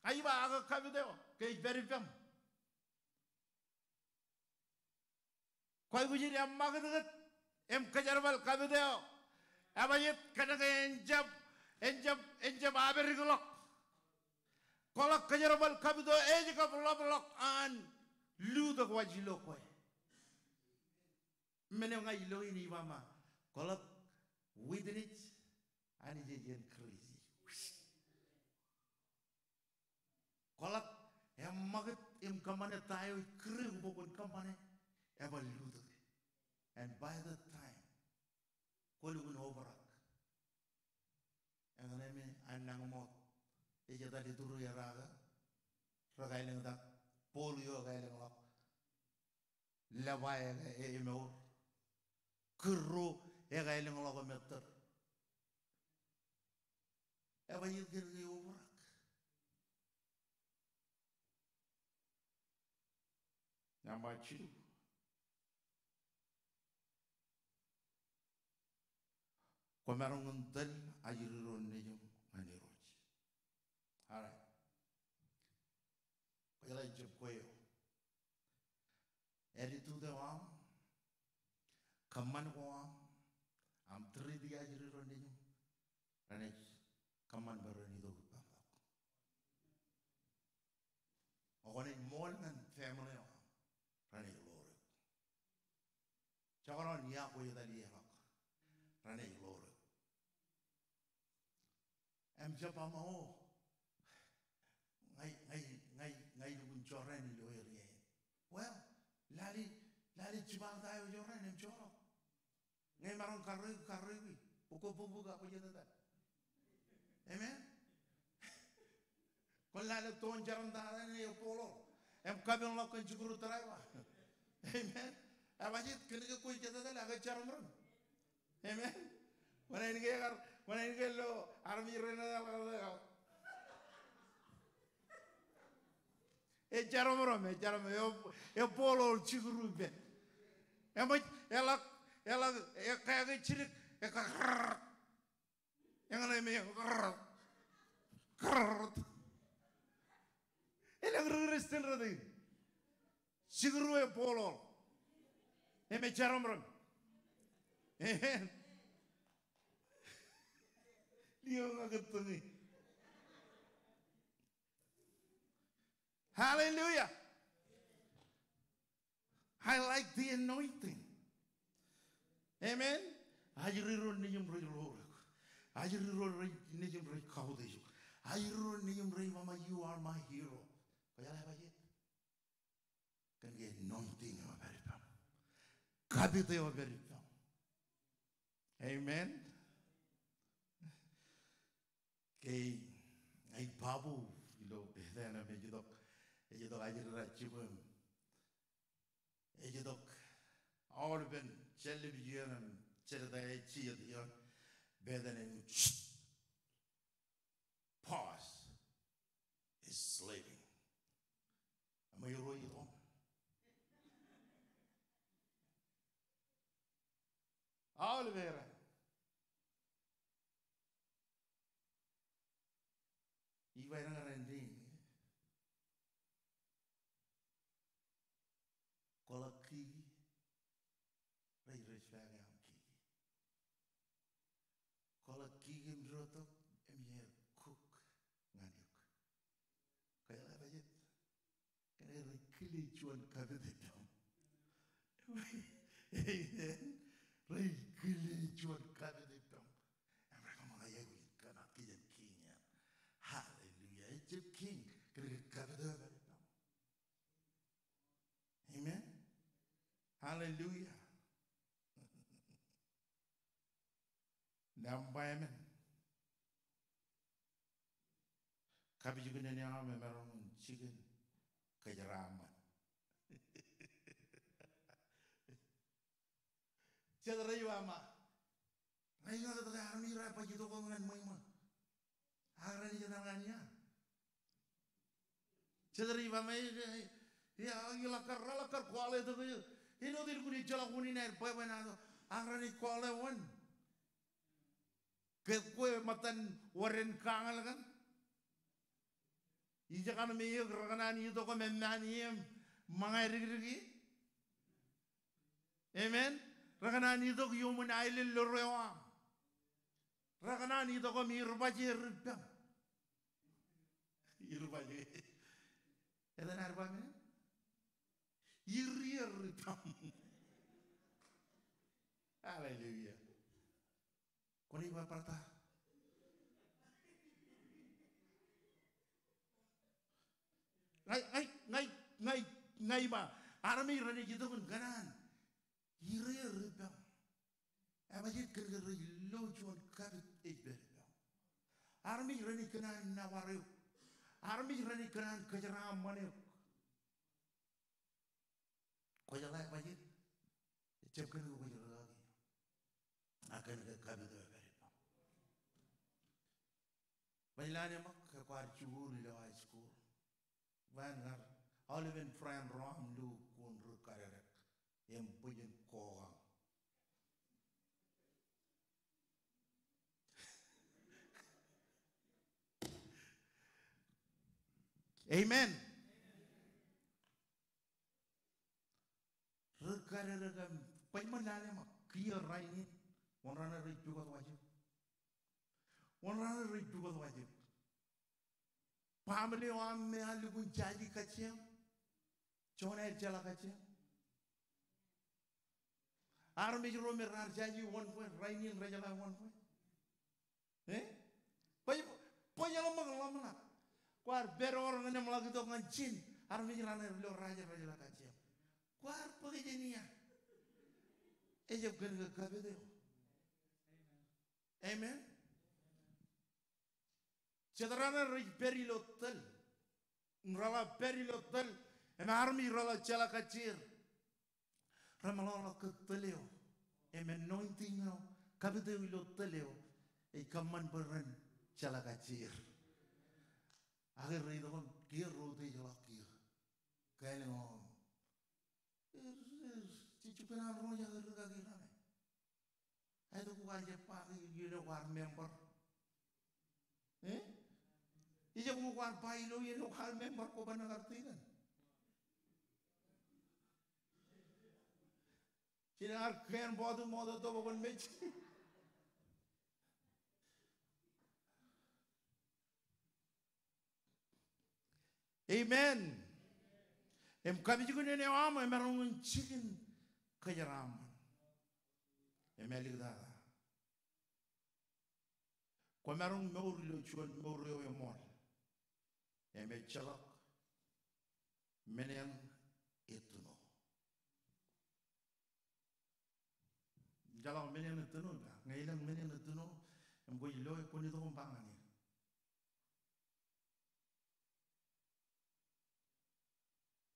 Ak iba ak kapit eo ke ej pād ippaṃ. Kwōj aikuj in eṃṃakūtkūt im kōjerbal kapit eo. Ebajeet kōnke en jab, en jab, en jab apād ḷọk. Kwōḷak kōjerbal kapit eo ej kab ḷapḷọk an lutōk waj ilo kwe. Men eo ña ij lo in ij ba ṃōk. Kwōḷak witness Anij ej enkūrij. Kwōḷak eṃṃakūt im kōṃṃane ta eo ej kūr eok bwe kwōn kōṃṃane, ebar lutōk. And by that time, kwō lukkuun obrak. Eñṇe me an nañinmot ej etal ituri erake, rekaelōñtak, ball eo ekaelōñḷọk, leba e, e, emour. Kūr ro ekaelōñḷọk im ettōr. Ebajeet kōn ke obrak. Nōṃba jilu. Kwōmaroñ in tōl ajri ro nejiṃ ñan Irooj. All right. Kwōjeḷā ijab kwe eo. Attitude eo aṃ, kōṃṃan ko aṃ, aṃ treat e ajri ro nejiṃ, renaaj kōṃṃan bwe ren itok ippaṃ tok. Ak kwōnaaj ṃool ñan family eo aṃ, renaaj ḷoor eok. Jekdọọn ia kwōj etal ie ḷọk, renaaj ḷoor eok. Im jab ba ṃōk, ña ij, ña ij, ña ij, ña ij lukkuun jorrāān ilo area in. Well, lale, lale jipañ ta eo jorrāān im jorrāān. Ñe emaroñ karreoik, karreoik. Bōk, bōk, bōk, ak kwōj etal. Amen. Kwōn lale toon jarom ta eo epoḷoḷ im kapenḷọk kōn jikuruḷ driver. Amen. Ebajeet kōn ke kwōj etal ak ejjaromrom. Amen. Kwōnaaj ke kar, kwōnaaj ke lo armej rein etal kar. Ejjaromrom, ejjaromrom, e, epoḷoḷ jikuruḷ ippān. Eṃōj, eḷak, eḷak, ekake jidik, ekakar. Eñṇe me, eñṇe. Elōñ ri-Kristian rot in. Jikuruḷ epoḷoḷ. Im ejjaromrom. Amen. Liō ña kōttoñi. Hallelujah. I like the anointing. Amen. Ajri ro nejiṃ rej ḷoor eok. Ajri ro nejiṃ rej kautiej eok. Ajri ro nejiṃ rej ba ṃōk, "You are my hero." Kwōjeḷā ebajeet? Kōn ke anointing eo ej pād ippaṃ. Kapit eo ej pād ippaṃ. Amen. Ke ij ba ilo etan eo ej itok, ej itok ajri ro jibwe im ej itok aolepen Jen lip iien im jen ta ej jijet iien. Pād āinwōt, pause is sleeping. Eṃōj ro itok. Aolep eran. Iba eran in. Kwōḷak kiki, rej, rej pād aṃ kiki. Kwōḷak kiki im dotok im ij cook ñan eok. Kwōjeḷā bajjek? Kōnke rej kile juon kapit ippaṃ. Amen. Rej kile juon kapit ippaṃ. Im rej kōṃṃan aikuj kōṇaan kijen king eṇ. Hallelujah. Ejjab king kōnke kapit eo ej pād ippaṃ. Amen. Hallelujah. Nōṃba emān. Kapijuknen eo aṃ emaroñ in jikin kōjeraaṃṃan. Jet rej ba ṃōk, ña ij ḷak etke armej rej ba itok ñan ṃweo. Ak renaaj etal ñan ia? Jet rej ba ṃōk, ia, ij ḷak kar, reḷak kar kwaḷe tok eo. Āinwōt elukkuun ejjeḷọk unin aer bwebwenato. Ak renaaj kwaḷe wōn? Ke kwe ṃōttan wōd in kañal kaṇ? Ij kōṇaan eok rekōṇaan itok im eṃṃaan ie im ṃōñā dikdik ie. Amen. Rekōṇaan itok iuṃwin aelōñ loreo aṃ. Rekōṇaan itok im irbaje ri ippaṃ. Irbaje. Etan ad ba amen? Irie ri ippaṃ. Hallelujah. Kwōnaaj ba bar ta? Ña, ña, ña, ña, ña ij ba, armej renaaj itok in kōṇaan irie ri ippaṃ. Ebajjeet kōnke rej lo juon kapit ej pād ippaṃ. Armej renaaj kōṇaan nōbar eok. Armej renaaj kōṇaan kōjeraaṃṃan eok. Kwōjeḷā bajjek? Ejjab kōnke kwōj rūkaki. Ak kōnke kapit eo ej pād ippaṃ. Baj lale ṃōk ke kwaar jikuuḷ ilo high school. Baj ñan aolepen friend ro aṃ lo kōn ri kadedek im bwijin kookaṃ. Amen. Ri kadedek im, baj ṃōk lale ṃōk, kiiō rainin, wōn raṇe rej pukot waj eok? Wōn raṇe rej pukot waj eok? Baaṃle eo aṃ me ear lukkuun jaje kajjieṃ, juon aer jeḷā kajjieṃ. Armej ro me raar jaje wōn kwe, rainin rejeḷā wōn kwe. Eh? Baj, baj ḷōmṇak, ḷōmṇak. Kwaar pād ewōr ñan eṃ ḷak itok ñan ijin, armej raṇe ilo raje rejeḷā kajjieṃ. Kwaar bōk jān ia? Ejjab kōnke kapit eo. Amen. Jet raṇe rej pād ilo tōl. Im reḷak pād ilo tōl, im armej reḷak jeḷā kajjier. Remeḷọkḷọk ke tōl eo im anointing eo, kapit eo ilo tōl eo ej kōṃṃan bwe ren jeḷā kajjier. Ak er rej itok im kiiō ro rej ḷọk kiiō. Kāālōt eo aṃ. Er, er, jej jibwe an ro, ij rūkaki raṇe. Aet, kwō kwaar jab ba ke ilo kwaar member. Eh? Ijab, kwō kwaar ba ilo, ilo kwaar member kwō ban kar tikōn. Jino ar kien bọọtu ṃokta tōprak in mej. Amen. Im kapijuknen eo aṃ emaroñ in jikin kōjeraaṃṃan. Im āliktata, kwōmaroñ mour ilo juon mour eo eṃool im ejjeḷọk men eṇ etino. Ejjeḷọk men eṇ etino, ñe elōñ men eṇ etino, im kwōj loe, kwōn itok im ba ñan e.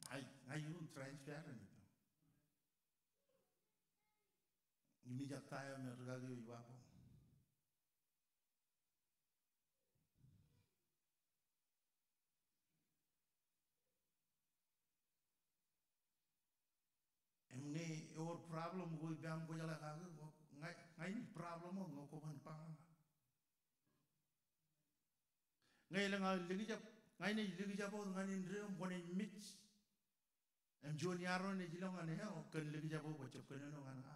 Ña ij, ña ij transparent. mijak ta eo me rikaki eo ej ba bwe im ñe ewōr problem ko ippaṃ kwōjeḷā kake, ña, ña in problem eo ñe kwōban ba ña. Ñe elōñ aō likjab, ña in ej likjab wōt ñan indeeo im kwōnaaj mej. Im juon iaro in ej ilọk ñan eō kōn likjab eo kwōj jab kōnono ñan ña.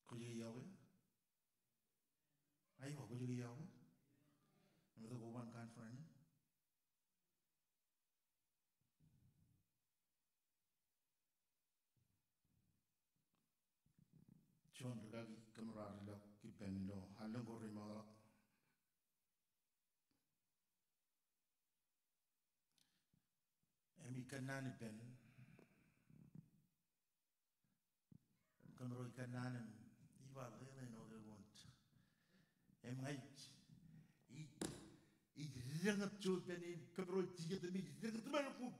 Kwōj ke iọkwe? Ij ba kwōj ke iọkwe? Im tok kwōban conference. Juon rikaki kōmro ar ilọk ippān ilo allōñ ko remootḷọk. Im ij kōnnaan ippān. Kōmro ij kōnnaan im ij ba lelōñ eo eoon. Im ña ij, ij, ij deñōt juon ippān im kōmro ij jijet im ij deñōt im ej lukkuun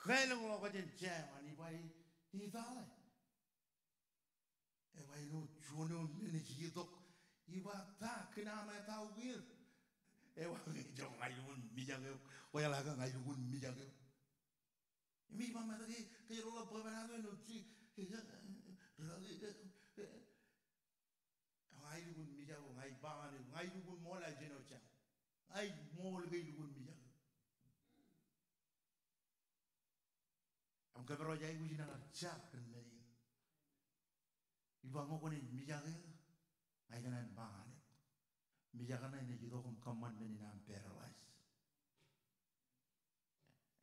kālōñ ḷọk jān jea eo an, ij ba, ij, ij tale. Ej ba āinwōt juon eo men ej itok. Ij ba ta, kōn aṃ eta ukeer? Ej ba ejjeḷọk, ña ilukkuun mijak eok. Kwōjeḷā ke ña ilukkuun mijak eok. Im ij ba metak ke, kōjro ḷap bwebwenato āinwōt ji. Ña ilukkuun mijak eok, ña ij ba ñan eok, ña ilukkuun ṃool jān eo jab. Ña ij ṃool ke ilukkuun mijak eok. Im kōmro ej aikuj in aō jar kōn men in. Ij ba ñe kwōnaaj mijak eō, ña ikōṇaan ba ñan eok, mijak ṇe enaaj itok im kōṃṃan men in aṃ paralyze.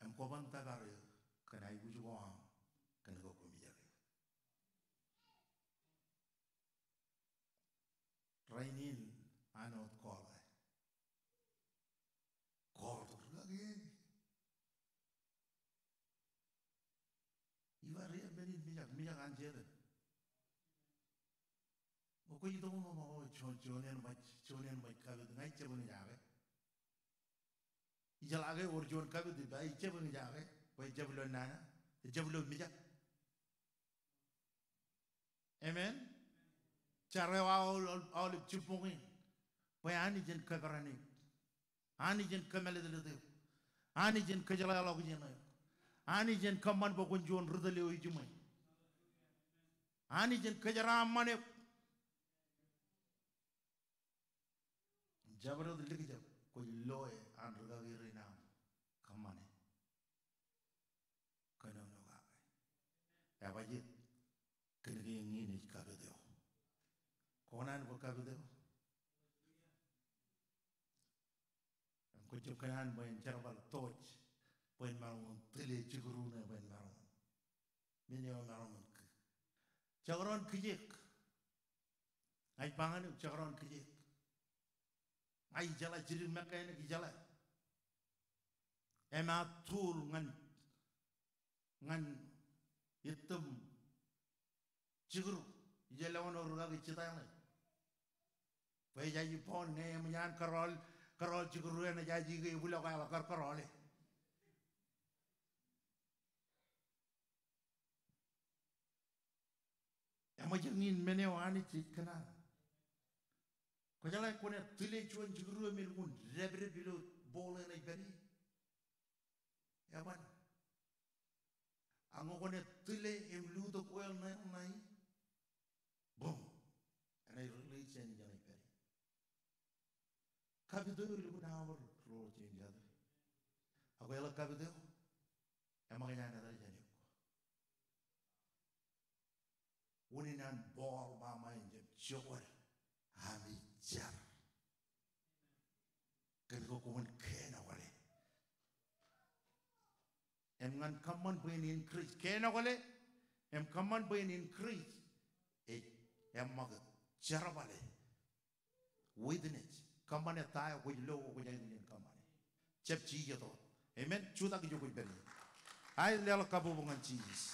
Im kwōban tōpar eō kōn aikuj ko aṃ kōn ke kwō mijak eō. Rainin an wōt call e. Call tok rikaki e. Ij ba ri men in mijak, mijak an jeḷā. Ṃokta ij itok im ba, o, juon, juon eṇ baj, juon eṇ baj kapit, ña ij jab eñjake. Ijeḷā ke ewōr juon kapit ippa, ij jab eñjake, bwe ejjab ilo nana, ejjab ilo mijak. Amen. Jar eo aolep, aolep jibboñ in bwe Anij en kōperan eok. Anij en kōmālōtlōt eok. Anij en kōjeḷāḷọkjeṇ eok. Anij en kōṃṃan bwe kwōn juon ri tōl eo ejiṃwe. Anij en kōjeraaṃṃan eok. Jabdewōt likjab kwōj loe an rikaki rein aṃ kōṃṃane. Kōnono kake. Ebajeet kōn ke eñin ej kapit eo. Kwō kōṇaan bwe kapit eo? Im kwō jab kōṇaan bwe en jerbal tọọj bwe en maroñ in tile jikuru ṇe bwe en maroñ in. Men eo emaroñ in kūr. Jekdọọn kijeek. Ña ij ba ñan eok jekdọọn kijeek. Ña ijeḷā jidik mechanic ijeḷā. Im aō tool ñan, ñan itōm jikuru. Ij lewōn eo rikaki jitaiḷe. Bwe ejaje bọọl ñe eṃōj an kōrọọl, kōrọọl jikuru eṇ ejaje ke ebwilọk aḷ kar kōrọọl e. Eṃōj eñin men eo Anij ej kōṇaan. Kwōjeḷā kwōnaaj tile juon jikuru im elukkuun dāpdep ilo bọọl eṇ ej pād ie? Eban. Ak ñe kwōnaaj tile im lutōk oil ṇe ṇe, boom, enaaj release jān ijeṇ ej pād ie. Kapit eo elukkuun aor ro jeiū jatū. Ak eḷak kapit eo, eṃōkaj an etal jān eok. Unin an Paul ba ṃae en jab jokwe ami jar kōn ke kwōban kōnokwe. Im ñan kōṃṃan bwe en increase. Kōnokwe im kōṃṃan bwe en increase. Ej, eṃṃakūt jerbale. Witness. Kōṃṃane ta eo kwōj lo, kwōj aikuj in kōṃṃane. Jab jijet wōt. Amen. Jutak ijo kwōj pād ie. Aet, leḷọk kabbokbok ñan Jisōs.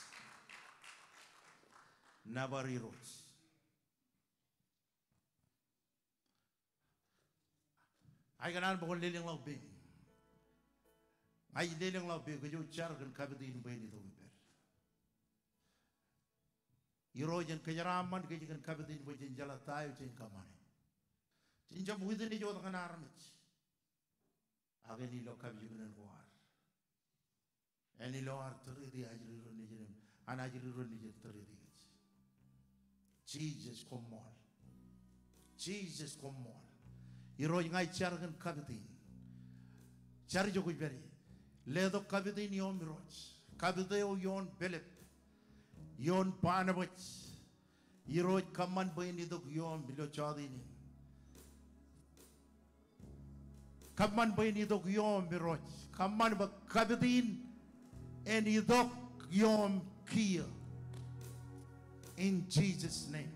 Nōbar Irooj. Ij kōṇaan bwe kwōn lelōñḷọk peiṃ. Ña ij lelōñḷọk bwe kōj jar kōn kapit in bwe en itok ippād. Irooj en kōjeraaṃṃan kōj kōn kapit in bwe jen jeḷā ta eo jen kōṃṃane. Jen jab witness wōt ñan armej. Ak en ilo kapijuknen ko ad. En ilo ad tōre dik ajri ro nejin im, an ajri ro nejin tōre dik. Jisōs koṃṃool. Jisōs koṃṃool. Irooj ña ij jar kōn kapit in. Jar ijo kwōj pād ie. Letok kapit in ioom Irooj. Kapit eo ioon Pilip. Ioon Banabas. Irooj kōṃṃan bwe en itok ioom ilo jọteen in. Kōṃṃan bwe en itok ioom Irooj. Kōṃṃan bwe kapit in en itok ioom kiiō. In Jesus' name.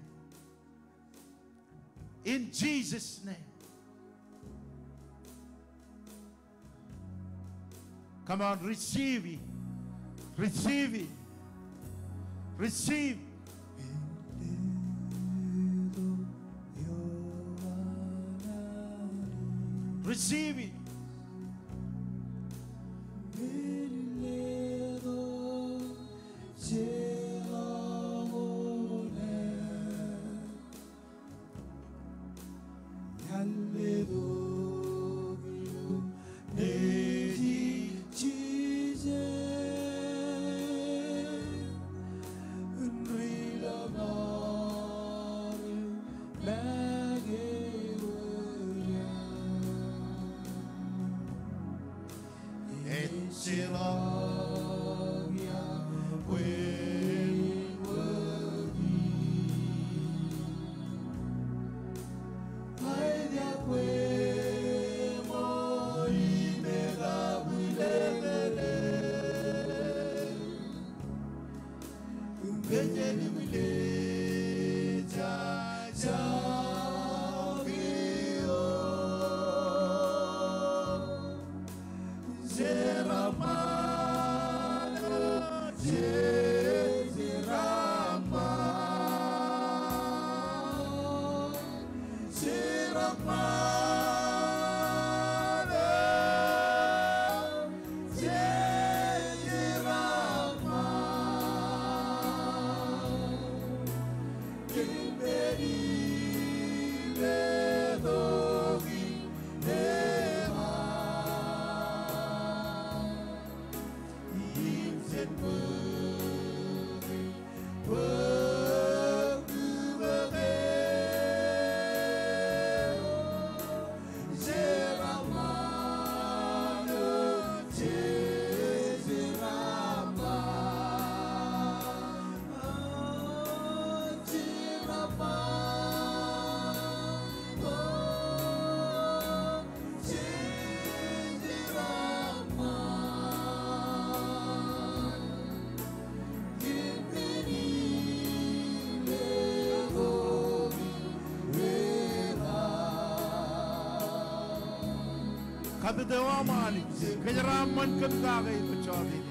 In Jesus' name. Come on, receive it. Receive it. Receive. Receive it. Kapit eo aṃ Anij, kōjeraaṃṃan kōm kake ilo jọteen in.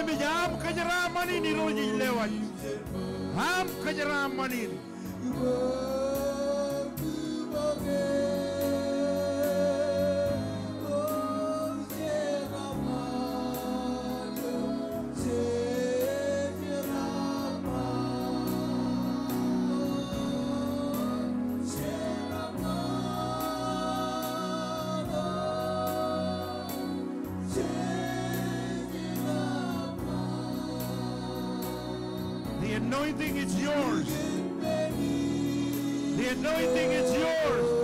Kōmij aṃ kōjeraaṃṃan in Irooj ej lewaj. Aṃ kōjeraaṃṃan in. The anointing is yours. The anointing is yours.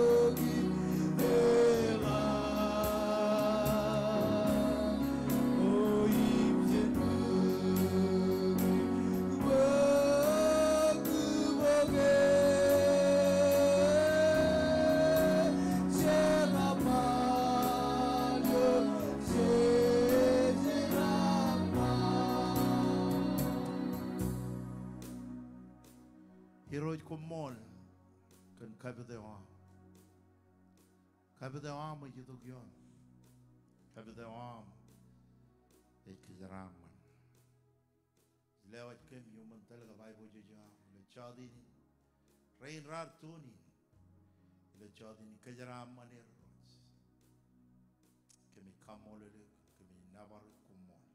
Koṃṃool kōn kapit eo aṃ. Kapit eo aṃ ej itok ioon. Kapit eo aṃ ej kōjeraaṃṃan. Ij lewōj kōm iuṃwin tōl kab aiboojoj eo aṃ ilo jota in, rein raar tune in ilo jota in, kōjeraaṃṃan er Irooj. Kōmij kaṃṃoolol eok, kōmij nōbar eok, koṃṃool.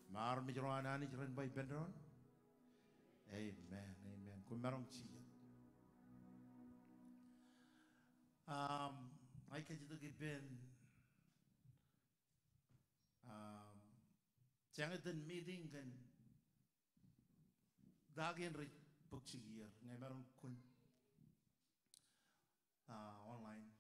Im armej ro an Anij ren ba ippān doon, amen, amen. Koṃmaroñ jijet. Um, ij kajjitōk ippān, um, jeañ ippān meeting kōn ta kein rej bōk jikier ñe maroñ kōn, uh, online.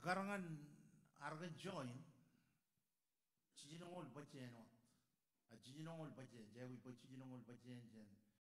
Ekar ñan ar kōn join, jiljinoñoul bajjek āinwōt. A jiljinoñoul bajjek, jej aikuj bwe jiljinoñoul bajjek jān